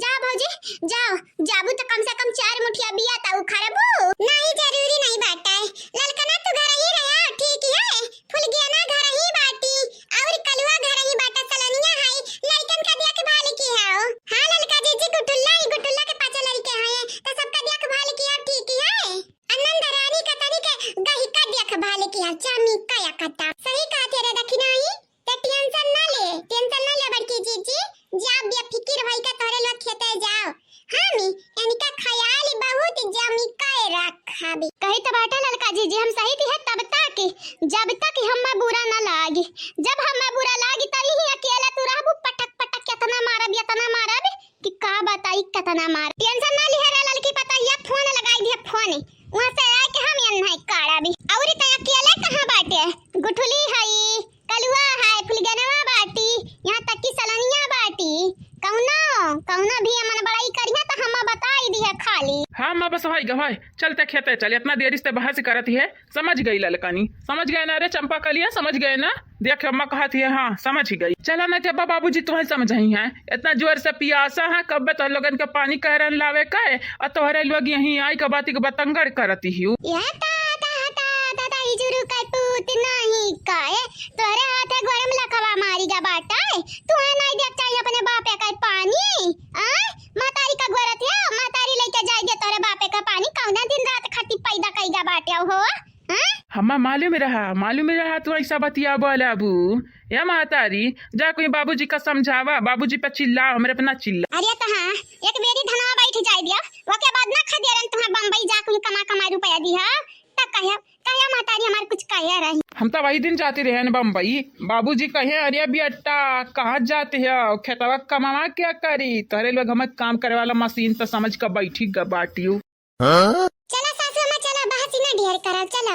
जा भौजी, जाओ, जाबू त कम से कम चार मुठिया बिया त उखरबू। नहीं, जरूरी नहीं बाटे। ललकना तू घर ही रहा, ठीक है? फुलगेना घर ही बाटी, अउर कलुआ घर ही बाटा, सलनिया है, लड़कन का देखभाल की है। हाँ ललका जीजी, गुटुल्ला ही, गुटुल्ला के पाछे लड़के हैं, त सबका देखभाल की है, ठीक है? अनंद रानी का तनी के गही का देखभाल की है, चामी का या कता। सही कहा थे रे दखिनाई, ते टेंशन ना ले, टेंशन ना ले बड़की जीजी, जा बेफिकिर होई के तोरे लोग खेते जाओ। हम इनका ख्याल बहुत जमी के रखबी। कही त बाटे ललका जीजी, हम सही दिहे तब तक, जब तक हम्मा बुरा ना लागी। जब हम्मा बुरा लागी, तब ही अकेला तू रहबू, पटक पटक केतना मारब, एतना मारब कि का बताई, केतना मार। टेंशन ना लिहे रे ललकी पतोहिया, फोन लगाई दिहे, फोन। वहाँ से आए के हम एन्हे काढ़बी। अउरी त अकेले कहाँ बाटे? गुठुली हई, कलुआ है, फुलगेनवा बाटी, यहाँ तक कि सलनिया बाटी। कौनो, कौनो भी अमन बड़ाई करिहे त हम बताई दिहे खाली। हाँ माँ, बस होई ग, होई। चलते खेते चल, इतना देरी से बहस करत ही है। समझ गई ललकनी, समझ गए ना रे चंपा कलिया, समझ गए ना? देख अम्मा कहत ही है, हाँ समझ गई। चला ना जब बाबूजी तुम्हें समझाई हैं, इतना जोर से पियासा है, कब तोहर लोगन के पानी कहरन लावे का है, और तोहरे लोग यहीं आई के बाती के बतंगड़ करती ही। या ता, ता, ता, ता, ता, इजुरु के पूत नहीं का है, तोहरे हाथे गोड़ में लकवा मारी गा बाटा है। तू है नहीं देख चाहिए अपने बापे का पानी, आ? महतारी का गोरत है, महतारी लेके जाए दे तोहरे बापे का पानी, कौना दिन रात खाती पैदा कई गा बाटे हो, हाँ? हम्मा मालूम रहा, मालूम रहा तू ऐसा बतिया बोलाबू। या महतारी, जा कोई बाबूजी का समझावा, बाबूजी पे चिल्ला, हमरे पे ना चिल्ला। अरे त हाँ, एक बेरी धनवा बैठ जाए दिया, ओके बाद ना खदेरन तुम्हें बम्बई जा कोई कमा कमा रुपया दिया, तब कहे, कहे महतारी हमार कुछ कहे रही। हम तो वही दिन जाते रहे न बम्बई, बाबूजी कहे, "अरे बेटा, कहाँ जाते हो? खेतवा कमावा क्या करी? तोहरे लोग हमें काम करे वाला मशीन तो समझ के बैठी ग-, बाटियो।" हाँ? चला सासू अम्मा, चला, बहस ही ना ढेर करा, चला।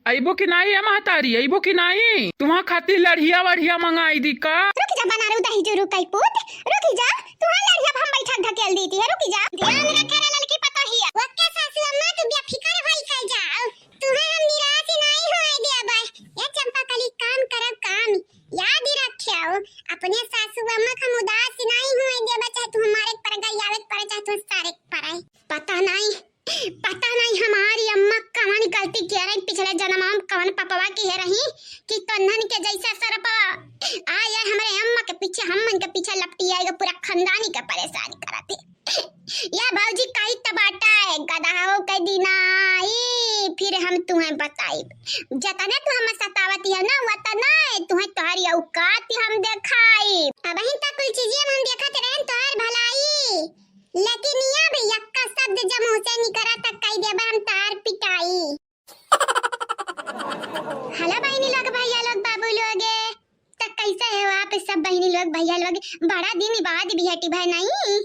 अइबो कि नाई ए महतारी, अइबो कि नाई? तुम्हार खातिर लड़िया वड़िया मंगाई दी का? रुक जा बनारू दही जुरु कई पूत, रुक जा, तुम्हार लड़िया हम बैठा ढकेल दी थी, रुक जा। ध्यान रखे रे ललकी पतोहिया। ओके सासू अम्मा, तू बेफिकर होई के जाओ, तुम्हें हम निराश नहीं होए देबे। ये चंपा कली काम करब काम, याद ही रखे हो, अपने सासू अम्मा का हम उदास नहीं होए देबे, चाहे तू हमारे पर गई आवे पर, चाहे तू सारे पर आए। पता नहीं, पता नहीं हमारी अम्मा कवन गलती किया रही, पिछले जन्म में कवन पपवा किया रही कि तन्हन के जैसा सरपवा आए, आए हमरे अम्मा के पीछे, हमन के पीछे लपटी आएगा, पूरा खानदानी के परेशान करत है। या भौजी कही त बाटा है, गदहा हो के दिनाई, फिर हम तुम्हें बताई। जतने तू हमें सतावत है ना, वतने तुम्हें तोहरी औकात हम देखाई। अबहीं तक कुल चीजें हम देखत रहन तोहर भलाई। लेकिन या भैया का शब्द जब मुंह से निकरा त कई देबे हम तार पिटाई। हेलो बहिनी लोग, भैया लोग, बाबू लोग, भैया लोग, बड़ा दिन बाद भेंट भय नहीं।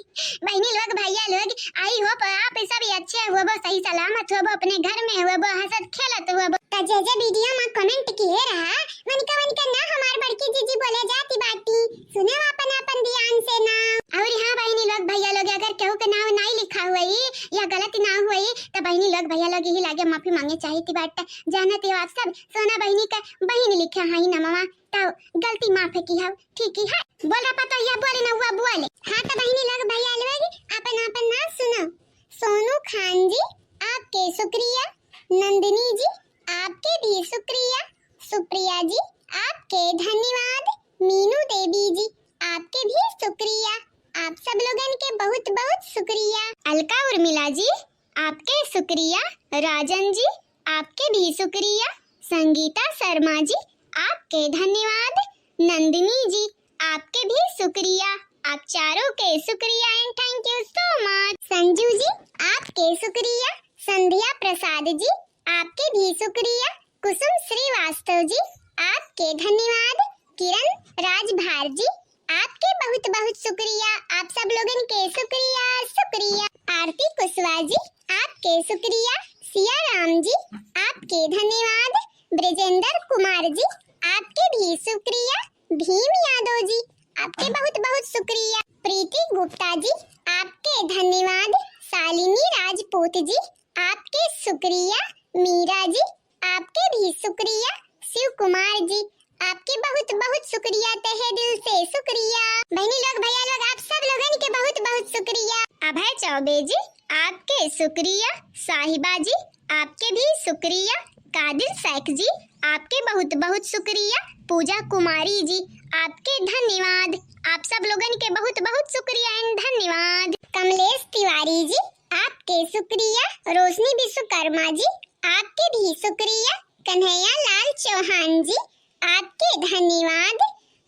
बहिनी लोग, भैया लोग, आई होप आप सब अच्छे होबो, सही सलामत होबो, अपने घर में होबो, हंसत खेलत होबो। त जे जे वीडियो में comment किहे रहा, वनका वनका नाव हमार बड़की जीजी बोले जाती बाटी, सुने आपन आपन ध्यान से नाव। और हाँ बहिनी लोग, भैया लोग, अगर केहू के नाव नाई लिखा हुई या गलत नाव हुई, त बहिनी लोग, भैया लोग, यही लागे माफी मांगे चाहिए बाटे। जानत हो आप सब, सोना बहिनी का बहिन लिखे हई नमवा, तो गलती माफ किहउ, ठीक ही है। बोल रहा पतोहिया, बोले ना हुआ, बोले। हाँ, तो बहिनी लोग, भैया लोग, आपन आपन नाम सुनो। सोनू खान जी, आपके शुक्रिया। नंदिनी जी, आपके भी शुक्रिया। सुप्रिया जी, आपके धन्यवाद। मीनू देवी जी, आपके भी शुक्रिया। आप सब लोगन के बहुत बहुत शुक्रिया। अलका उर्मिला जी, आपके शुक्रिया। राजन जी, आपके भी शुक्रिया। संगीता शर्मा जी, आपके धन्यवाद। नंदिनी जी, आपके भी शुक्रिया। आप चारों के शुक्रिया and thank you so much। संजू जी, आपके शुक्रिया। संध्या प्रसाद जी, आपके भी शुक्रिया। कुसुम श्रीवास्तव जी, आपके धन्यवाद। किरण राजभार जी, आपके बहुत बहुत शुक्रिया। आप सब लोगन के शुक्रिया, शुक्रिया। आरती कुशवाहा जी, आपके शुक्रिया। सिया राम जी, आपके धन्यवाद। ब्रजेंद्र कुमार जी, आपके भी शुक्रिया। भीम यादव जी, आपके बहुत बहुत शुक्रिया। प्रीति गुप्ता जी, आपके धन्यवाद। शालिनी राजपूत जी, आपके शुक्रिया। मीरा जी, आपके भी शुक्रिया। शिव कुमार जी, आपके बहुत बहुत शुक्रिया, तहे दिल से शुक्रिया। बहिनी लोग, भैया लोग, आप सब लोगन के बहुत बहुत शुक्रिया। अभय चौबे जी, आपके शुक्रिया। साहिबा जी, आपके भी शुक्रिया। कादिर शेख जी, आपके बहुत बहुत शुक्रिया। पूजा कुमारी जी, आपके धन्यवाद। आप सब लोगन के बहुत बहुत शुक्रिया and धन्यवाद। कमलेश तिवारी जी, आपके शुक्रिया। रोशनी विश्वकर्मा जी, आपके भी शुक्रिया। कन्हैया लाल चौहान जी, आपके धन्यवाद।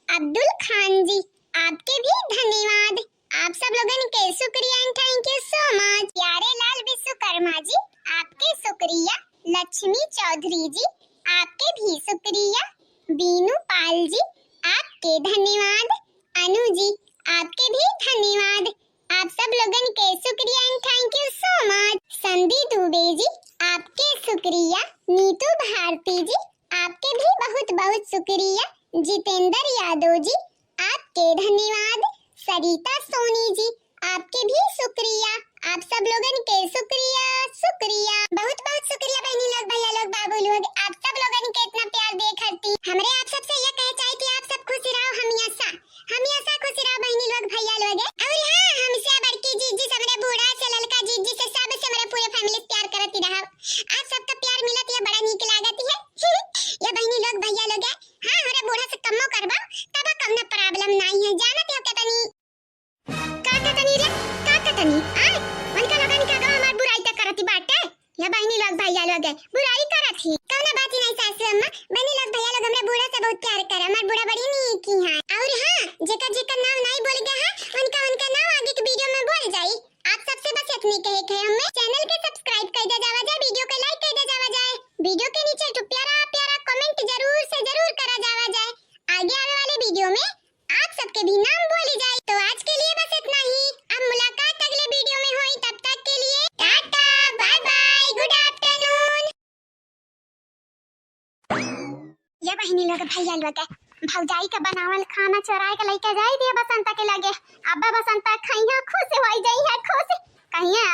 अब्दुल खान जी, आपके भी धन्यवाद। आप सब लोगन के शुक्रिया and thank you so much। प्यारे लाल विश्वकर्मा जी, आपके शुक्रिया। लक्ष्मी चौधरी जी, आपके भी शुक्रिया। बीनू पाल जी, आपके धन्यवाद। अनु जी, आपके भी धन्यवाद। आप सब लोगन के शुक्रिया and thank you so much। संधि दुबे जी, आपके शुक्रिया। नीतू भारती जी, आपके भी बहुत बहुत शुक्रिया। जितेंद्र यादव जी, आपके धन्यवाद। सरिता सोनी जी, आपके भी शुक्रिया। आप सब लोगन के शुक्रिया, शुक्रिया, बहुत बहुत शुक्रिया बहिनी लोग, भैया लोग, बाबू लोग, आप सब लोगन के इतना प्यार दे खातिर। हमरे आप सबसे ये कहे चाहे कि आप सब खुश रहो हमेशा, हमेशा खुश रहो बहिनी लोग, भैया लोग। और हाँ, हमसे बड़की जीजी से, हमरे बूढ़ा से, ललका जीजी से, सब से, हमरे पूरे family से प्यार करत ही रहो। आप सबका प्यार मिलत है, बड़ा नीक लागत है। ये बहिनी लोग, भैया लोग है, हाँ, हमरे बूढ़ा से कम्मो करबा, तब कौनो problem नहीं है। जानत हो केतनी का कहतनी रे? का कहतनी? आय, उनका लोगन के आगवा हमार बुराई तक करती बाटे। या बहिनी लोग, भैया लोग है, बुराई करत ही। कौनो बात ही नहीं सासू अम्मा, बहिनी लोग, भैया लोग, हमरे बूढ़ा से बहुत प्यार करे, हमार बूढ़ा बड़ी नीक ही है। और हाँ, जेकर जेकर नाम नहीं बोल गया है, उनका उनका नाम आगे के video में बोल जाई। आप सबसे बस इतनी कहे के हमें channel के subscribe कर दे जावा जाए, video के like कर दे जावा जाए, video के नीचे एक प्यारा प्यारा comment जरूर से जरूर करा जावा जाए। आगे आवे वाले video में आप सबके भी नाम बोली जाए। तो आज के लिए बस इतना ही। अब मुलाकात अगले video में होई, तब तक के लिए टाटा, bye bye, good afternoon। ये बहिनी लोग, भैया लोग, भौजाई के बनावल खाना चोराए के लेके जाई दिया बसंता के लगे। अब बसंता खइया खुश होई जाई है, खुश। कहिया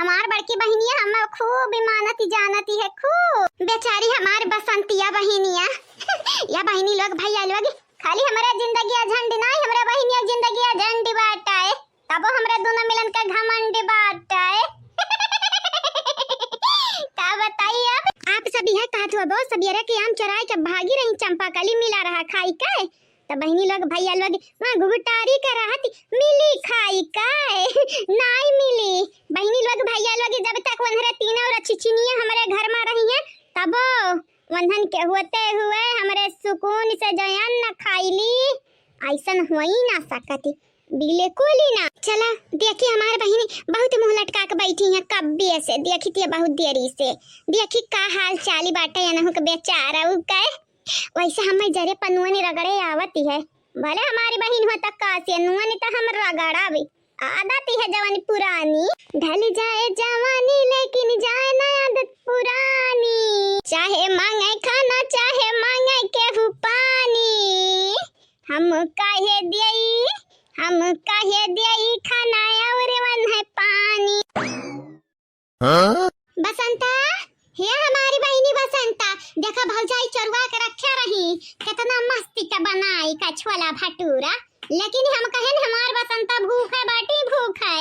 हमार बड़की बहिनिया हम खूब मानती जानती है, खूब। बेचारी हमार बसंतिया बहिनिया। या बहिनी लोग, भैया लोग, खाली हमरा जिंदगिया झंड नाई, हमरा बहिनिया जिंदगिया झंड बाटे। तबो हमरा दोनों मिलन का घमंड बाटे। का बताई अब? आप सब यह कहत हुआ, बहुत सबेरे के आम चोराए के भागी रही, चंपा कली मिला रहा खाई के। त बहिनी लोग, भैया लोग, वहाँ घुघटारी के रहत मिली खाई के? नाई मिली। बहिनी लोग, भैया लोग, जब तक वनहरे तीनों रचिचिनिया हमरे घर में रही हैं, तबो वंधन के होते हुए हमरे सुकून से जो अन्न खाइली, ऐसन होई ना सकती, बिल्कुल ही ना। चला, देखी हमार बहिनी बहुत मुंह लटका के बैठी है कब्बे से, देखी तिया बहुत देरी से, देखी का हाल चाली बाटे अनहु के बेचारा उ के। वैसे हमें जरे पनुआ ने रगड़े आवती है, भले हमारी बहिन हो त कासे, नून त हम रगड़ाबे। आदत ही है जवानी पुरानी। ढल जाए जवानी लेकिन जाए ना आदत पुरानी। चाहे मांगे खाना, चाहे मांगे केहू पानी। हम काहे देई, हम काहे देई खाना और वन है पानी। हाँ? बसंता, हे हमारी बहिनी बसंता, देखा भौजाई चोरवा के रखे रही, केतना मस्ती का बनाई का छोला भटूरा, लेकिन हम कहेन हमार बसंता भूखे बाटी, भूखे।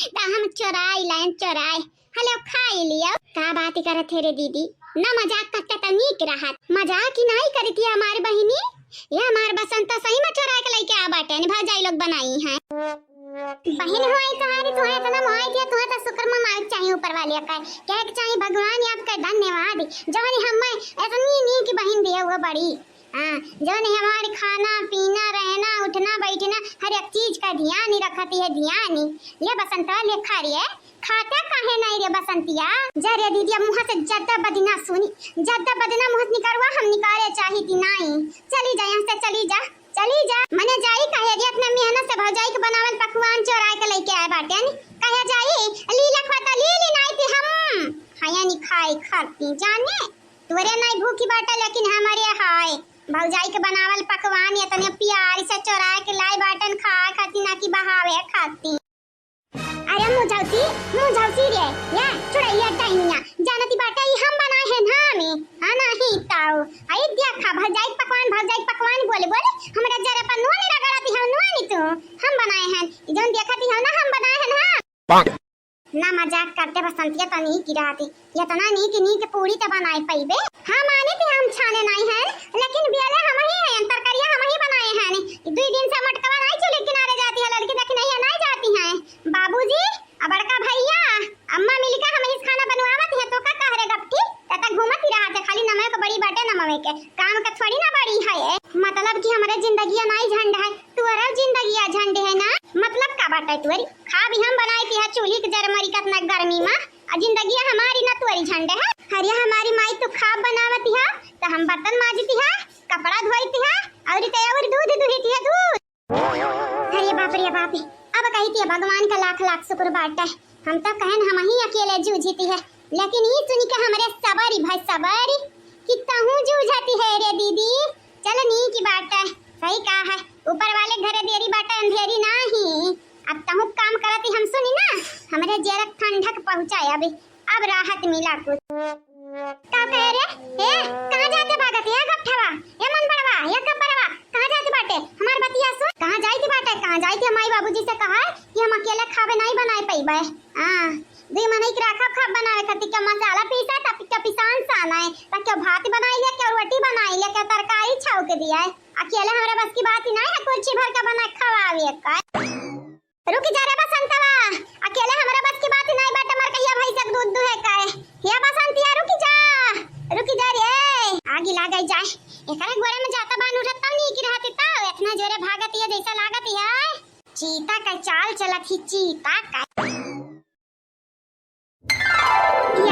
त हम चोराई लाइन, चोराई, हलो खाई लियो। का बात करत है रे दीदी, ना मजाक करते त नीक रहत। मजाक ही नाई करती है हमार बहिनी, ये हमार बसंता सही में चोरा के लेके आ बाटे, भौजाई लोग बनाई है। बहिन होई तोहारी, तोहे इतना मोहाई दिया, तोहे तो शुक्र मनावे के चाहिए ऊपर वाले का, कहे के चाहिए भगवान आपका धन्यवाद, जवन हमें इतनी नीक बहिन दिया हुआ बड़ी। हाँ, जवन हमारे खाना पीना, रहना, उठना, बैठना, हर एक चीज का ध्यान ही रखती है, ध्यान ही। ले बसंतवा, ले खा रही है, खाते काहे नहीं रे बसंतिया? जा रे दीदी, अब मुँह से ज्यादा बदना सुनी, ज्यादा बदना मुँह से निकलवा, हम निकाले चाहिए नहीं। चली जा यहाँ से, चली जा। चली जा, मने जाई कहे रे, अपने मेहनत से भौजाई के बनावल पकवान चोराए के लेके आए बाटेन। कहे जाई, लीला खाता लीली नाई थी हम। हया नी खाए खाती जाने, तोरे नाई भूखी बाटे लेकिन हमारे हाय। भौजाई के बनावल पकवान इतने प्यार से चोराए के लाई बाटेन खाए खाती ना कि बहावे खाती। अरे मुझौसी, मुझौसी रे, या चुड़ैया डाइनिया, जानती बाटे ई हम बनाए हैं ना में, हाँ नाही ताऊ। आई देखा भौजाई पकवान, भौजाई पकवान बोले बोले, हमरा जरा पर नून रगड़ती हो, नून तू, हम बनाए हैं, ई जौन देखती हो ना हम बनाए हैं ना। ना मजाक करते बसंतिया तनी की रहती, इतना नीक नीक पूरी त बनाए पइबे। हाँ, माने थे हम छाने नाई हैं, लेकिन बेले हम ही हैं, तरकारिया हम ही बनाए हैं। दुई दिन से मटकवा नाई चूल्हे किनारे जाती है, लड़की देखी नहीं है, नाई जाती हैं। बाबूजी, आ बड़का भैया, अम्मा मिलकर हम इस खाना बनवावत है, तो का कह रे गपटी? तता घूमत ही रहत है, खाली नमवे के बड़ी बाटे, नमवे के काम का थोड़ी ना बड़ी है। मतलब कि हमरे जिंदगिया नाई झंड है, तुअरा जिंदगिया झंड है ना। मतलब का बाटे तुअरी? खा भी हम बनाई थी है चूल्ही के जर मरी कतना गर्मी में, आ जिंदगिया हमारी ना तुअरी झंड है। अरे हमारी माई तो खाब बनावती है, तो हम बर्तन माजती है, कपड़ा धोती है, और ते और दूध दुहिती है, दूध। अरे बाप रे बाप, अब कही थी भगवान का लाख लाख शुक्र बाटे। हम तो कहन हम ही अकेले जूझती है, लेकिन ई सुनी के हमरे सबर ही भाई सबर कि तहूँ जूझती है रे दीदी। चल नीक बाटे, सही कहा है, ऊपर वाले घरे देरी बाटे अंधेरी नाही। अब तहूँ काम करती हम सुनी ना, हमरे जेरक ठंडक पहुँचाए अभी, अब राहत मिला कुछ। का कहे रे? ए, कहाँ जाते भागत? ए गट्ठवा, ए मन बड़वा, ए गब्बरवा, कहाँ जाते बाटे? हमार बतिया सुन। कहाँ जाइत बाटे? कहाँ जाइत? माई बाबूजी से कहा कि हम अकेले खावे नहीं बनाए पइबे। हाँ, दुई मनई के राखब खाब बनावे खातिर, का मसाला पीसा, तब का पिसान साना है, तब का भात बनाई ले, का रोटी बनाई ले, का तरकारी छौंक दिया है। अकेले हमरा बस की बात ही नहीं है, कुर्सी भर का बना खवावे का। रुक जा रे बसंतवा, अकेले हमरा बस की बात ही नहीं बाटे, मर कहिया भैंस के दूध दुहे का है। हे बसंतिया, रुक जा, रुक जा रे। आगी लागे जाए, एकरे गोड़े में जाता बान उठत तब नीक रहती, तब इतना जोरे भागत है जैसा लागत है चीता का चाल चलत ही, चीता का।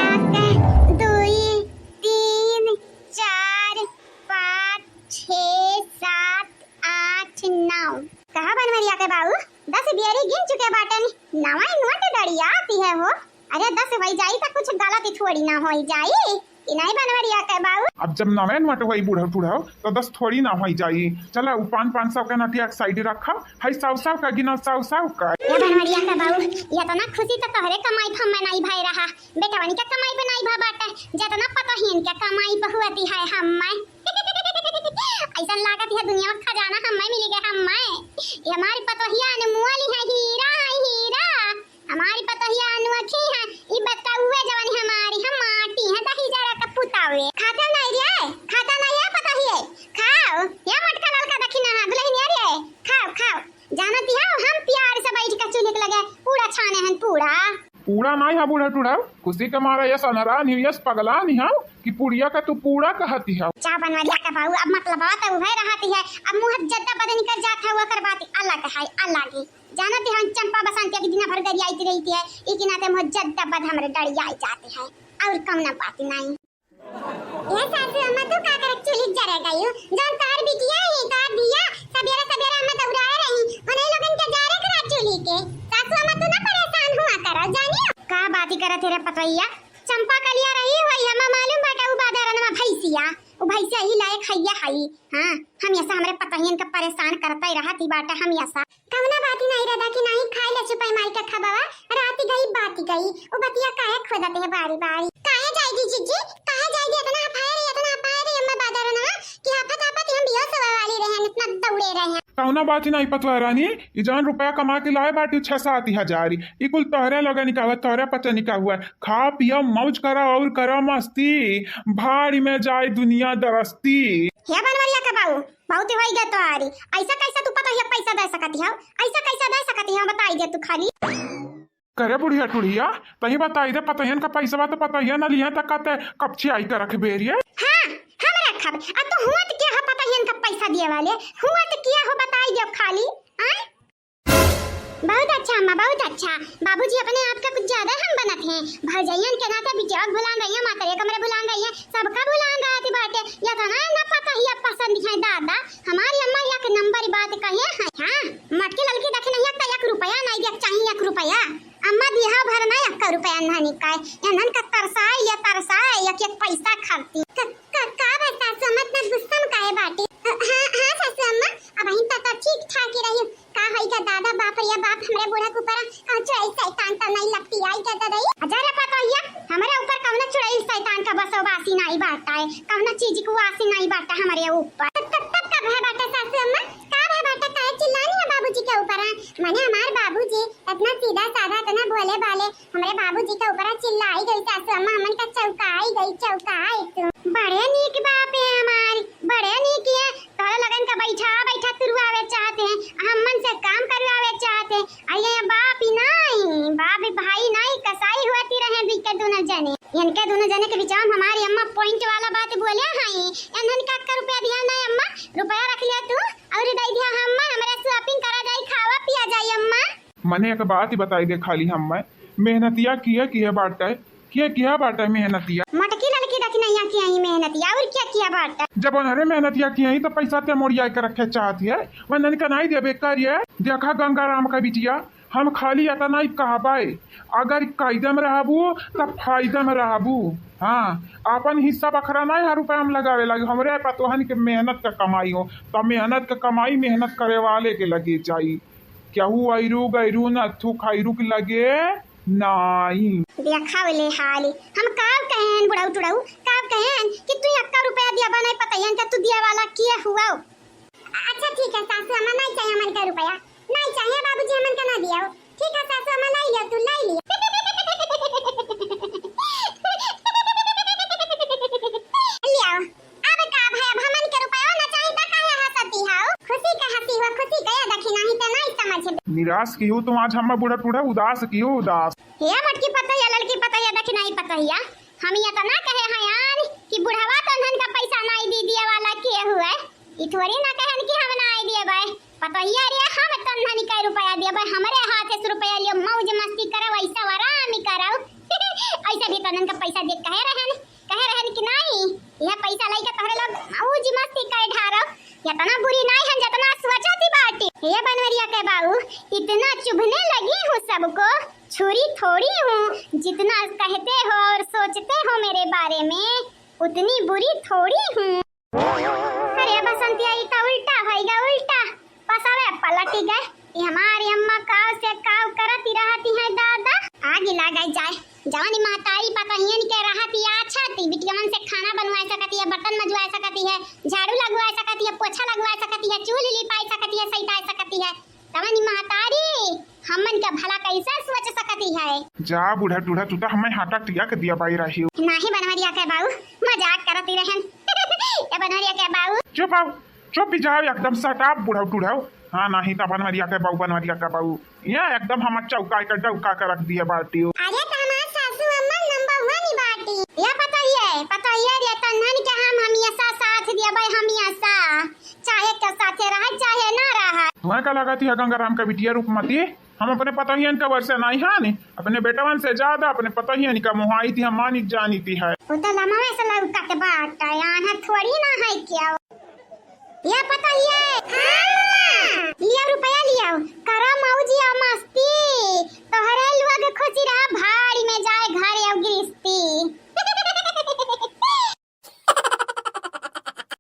एक, दुई, तीन, चार, पाँच, छः, सात, आठ, नौ। कहा बनवरिया के बाऊ, दस बियरी गिन चुके बाटन, नवा नोट डड़ियाती है हो। अरे दस होई जाई त कुछ गलती थोड़ी ना होई जाई। कि नहीं बनवरिया के बाऊ? अब जब नवे नोट होई बूढ़ा टूढ़ा, तो दस थोड़ी ना होई जाई। चला, उ पाँच, पाँच सौ के नोटिया एक साइड रखा, हई सौ सौ का गिना, सौ सौ का। ए बनवरिया के बाऊ, इतना खुशी तो तोहरे कमाई पे हमें नहीं भय रहा, बेटवनी के कमाई पे नहीं भा बाटे, जितना पतोहियन के कमाई पे हुआ दी है हमें। ऐसा लागत है दुनिया में खजाना हमें मिल गया, हमें। ये हमारी पतोहिया ने मुआली है, हीरा है, हीरा। हमारी पतोहिया अनोखी है, ई बताउए जवानी हमारी, हम माटी हैं, दही जरा का पुतावे। खाता नहीं रे, खाता नहीं है पतोहिए, खाओ। ये मटका ललका देखी ना, दुल्हनिया रे, खाओ, खाओ। जानती हो, हम प्यार से बैठ के चूल्हे के लगे पूड़ा छाने हैं, पूड़ा। पूड़ा नहीं है बूढ़ा टूढ़ा, खुशी के मारे यस अनरान ही, यस पगलान ही हम कि पुड़िया का तू पूड़ा कहती है। जा बनवरिया का बाऊ, अब मतलब बात है, वह रहती है, अब मुँह जद्दा बदन कर जाता है, वह कर बात अलग है, अलग ही। जानत है हम चंपा बसंतिया के दिन भर गरियाइत रहती है, ई के नाते मुँह जद्दा बद हमरे डरियाई जाती है, और कौनो बात नहीं। ए सासू अम्मा, तू का करक चूल्ही जरे गई हो? जौन तोहर बिटिया ही, तोहर धिया, सब ये भैया, चंपा कलिया रही होई, हमा मालूम बाटे उ बादरनवा भैंसिया, उ भैंसिया ही लायक हइया हई। हाँ, हमेशा हमरे पतहियन के परेशान करते रहत ही बाटे हमेशा। कौना बात ही नहीं रहता कि नहीं खाई ले छुपाई माई के खबवा, रात ही गई बात ही गई। उ बतिया काहे खोदत है बारी बारी? काहे जाएगी जीजी, काहे जाएगी? इतना हफाए रही, इतना हफाए रही अम्मा बादरनवा कि हाफत हाफत हम बेहोश होवे वाली रहे, इतना दौड़े रहे। कौना बात ही नहीं पतवा रानी, ई जौन रुपया कमा के लाए बाटी छह सात हजार, ई कुल तोहरे लगे निकावा, तोहरे पचे निका हुआ। खा पिया मौज करा और करा मस्ती, भाड़ी में जाए दुनिया दरस्ती। हे बनवरिया के बाऊ, बहुत ही होई गया तोहारी। ऐसा कैसा तू पतोहिया पैसा दे सकती हो? ऐसा कैसा दे सकती हो, बताई दे तू खाली। करे बुढ़िया टुढ़िया, तही बताई दे, पतोहियन का पैसा बा तो पतोहिया न लिया त कते कपची आई के रख बेरिए। हाँ, हम रखब। आ तो हुआ तो क्या है पतोहियन का पैसा दिए वाले? हुआ तो क्या हो, बताई दे खाली। आय? बहुत अच्छा अम्मा, बहुत अच्छा। बाबूजी अपने आप का कुछ ज्यादा हम बनत हैं। भौजैयन के नाते बिटिया के भुलान रही है, मातरे कमरे भुलान रही है, सबका भुलान रहती बाटे। या तो ना, ना पतोहिया पसंद है दादा। हमारी अम्मा एक नंबर बात कहे हैं। हाँ, मटकी ललकी देखे नहीं, एक, एक रुपया नहीं दिया, चाहिए एक रुपया। अम्मा दिहा भर ना एक रुपया नहीं निकाय। इन्हन का तरसाए या तरसाए, एक एक पैसा खाती। क-, क-, का बा सासू अम्मा, इतना गुस्सा में काहे बाटी? अ, हाँ, हाँ सासू अम्मा, अब अहीं तक तो ठीक ठाक ही रही। का होई गा दादा, बाप रे बाप, हमरे बूढ़ा के ऊपर कहूँ चुड़ैल शैतान तो नहीं लपटी आई गा दादा? अजय रे पतोहिया, हमरे ऊपर कौनो चुड़ैल शैतान का बसोबासी नहीं बाटा है, कौनो चीज को वासी नहीं बाटा हमरे ऊपर। तब, तब, तब का भय बाटा सासू अम्मा? का भय बाटा? काहे चिल्लानी है बाबूजी के ऊपर? माने हमार बाबूजी इतना सीधा साधा, इतना भोले भाले, हमरे बाबूजी के ऊपर चिल्लाई गई सासू अम्मा, हमन का चौंकाई गई, चौंकाई तू। बड़े नीक बाप है हमारी, बड़े नीक है। तोहरे लगन का बैठा बैठा तुरवावे चाहते हैं, हमन से काम करवावे चाहते हैं। आ ये बाप ही नहीं, बाप ही भाई नहीं, कसाई होती रहे बीच के दोनों जने। इनके दोनों जने के बीच में हमारी अम्मा point वाला बात बोले हैं। इन्हन का, का रुपया दिया नहीं अम्मा, रुपया रख लिया तू और दे दिया अम्मा, हमारे shopping करा जाई, खावा पिया जाई अम्मा। मने एक बात ही बताई दे खाली, हम मैं मेहनतिया किए किए बाटे, किए किए बाटे मेहनतिया। मटकी ललकी दखिनैया किए ही मेहनतिया, और क्या किया बाटे? जब उन्हरे मेहनतिया किए ही तो पैसा ते मोड़िया के रखे चाहती है, वंदन का नहीं देबे करिए। देखा गंगाराम का बिटिया, हम खाली इतना ही कहबाए, अगर कायदे में रहबू तब फायदे में रहबू। हाँ, अपन हिस्सा बखरा नहीं हर रुपया में लगावे लगे, हमरे पतोहन के मेहनत का कमाई हो, तो मेहनत का कमाई मेहनत करे वाले के लगे जाई। केहू अइरू गइरू नथु खइरू के लगे नाई। देखा ले हाली, हम काव कहेन बुढ़ऊ टुढ़ऊ, काव कहेन कि तू एक्का रुपया दिया बा नहीं पतोहियन के तू दिया वाला किए हुआ। अच्छा ठीक है सासू अम्मा, नहीं चाहिए हमन का रुपया, नहीं चाहिए बाबूजी हमन का ना दिया। ठीक है सासू अम्मा, लाई लिया तू, लाई लिया। लियाओ। अब का भाई, अब हमन के रुपया ना चाही त काहे हंसती हो? खुशी का हंसी हो, खुशी का ये देखी नहीं त नहीं समझ। निराश की हो तुम आज, हम बूढ़ा टूढ़ा उदास की हो, उदास। हे मटकी पतैया, ललकी पतैया, देखी नहीं पतैया, हम ये तो ना कहे हैं यार कि बुढ़वा तो धन का पैसा नहीं दी दिए वाला किए हुए, ई थोड़ी ना कहन कि हम ना आई दिए भाई। पतैया रे, हम तो धन का रुपया दिए भाई, हमरे हाथ से रुपया लियो, मौज मस्ती करो, ऐसा आराम ही करो। ऐसे भी तो धन का पैसा दे कहे रहन। कहे रहन कि नाई, यह पैसा लइके तोहरे लोग मौज मस्ती करे ढारब। इतना बुरी नाई हन, जितना सोचती बाटी। हे बनवरिया के बाऊ, इतना चुभने लगी हूँ सबको, छुरी थोड़ी हूँ। जितना कहते हो और सोचते हो मेरे बारे में, उतनी बुरी थोड़ी हूँ। अरे बसंतिया, ई तो उल्टा होइगा, उल्टा। पसवे पलटी गए। ई हमारी अम्मा काव से काव करती रहती है दादा। आगी लागे जाए। जवानी महतारी पतोहियन के रहती अच्छा थी, बिटियवन से खाना बनवा सकती है, बर्तन मजवा सकती है, झाड़ू लगवा सकती है, पोछा लगवा सकती है, चूल्ही लिपाई सकती है, सैताई सकती है। तवनी महतारी हमन के भला कैसे सोच सकती है? जा बूढ़ा टूढ़ा, तू तो हमें हाटा टिया के दिया बाई रही हो। नाही बनवरिया के बाऊ, मजाक करती रहन। ए बनवरिया के बाऊ। चुप आओ। चुप ही जाओ एकदम, shut up बुढ़ऊ टुढ़ऊ। हाँ, नाही तो बनवरिया के बहू, बनवरिया के बहू, ये एकदम हमर चौका के डौका के रख दिए बाटियो। अरे तो हमार सासू अम्मा number one ही बाटी। ये पतोहिए, पतोहिए रे, तन्हन के हम हमेशा साथ दिए भाई, हमेशा, चाहे के साथे रहे चाहे ना रहे। तुम्हें का लगा थी गंगाराम के बिटिया रूपमती? हम अपने पतोहियन के वर्षे नहीं हानि, अपने बेटवन से ज्यादा अपने पतोहियन का मोहाई थी, हम मानी जानी थी है। वो तो लमवे से लौकत बाटा, यान थोड़ी ना है क्या? ये पतोहिए। हाँ।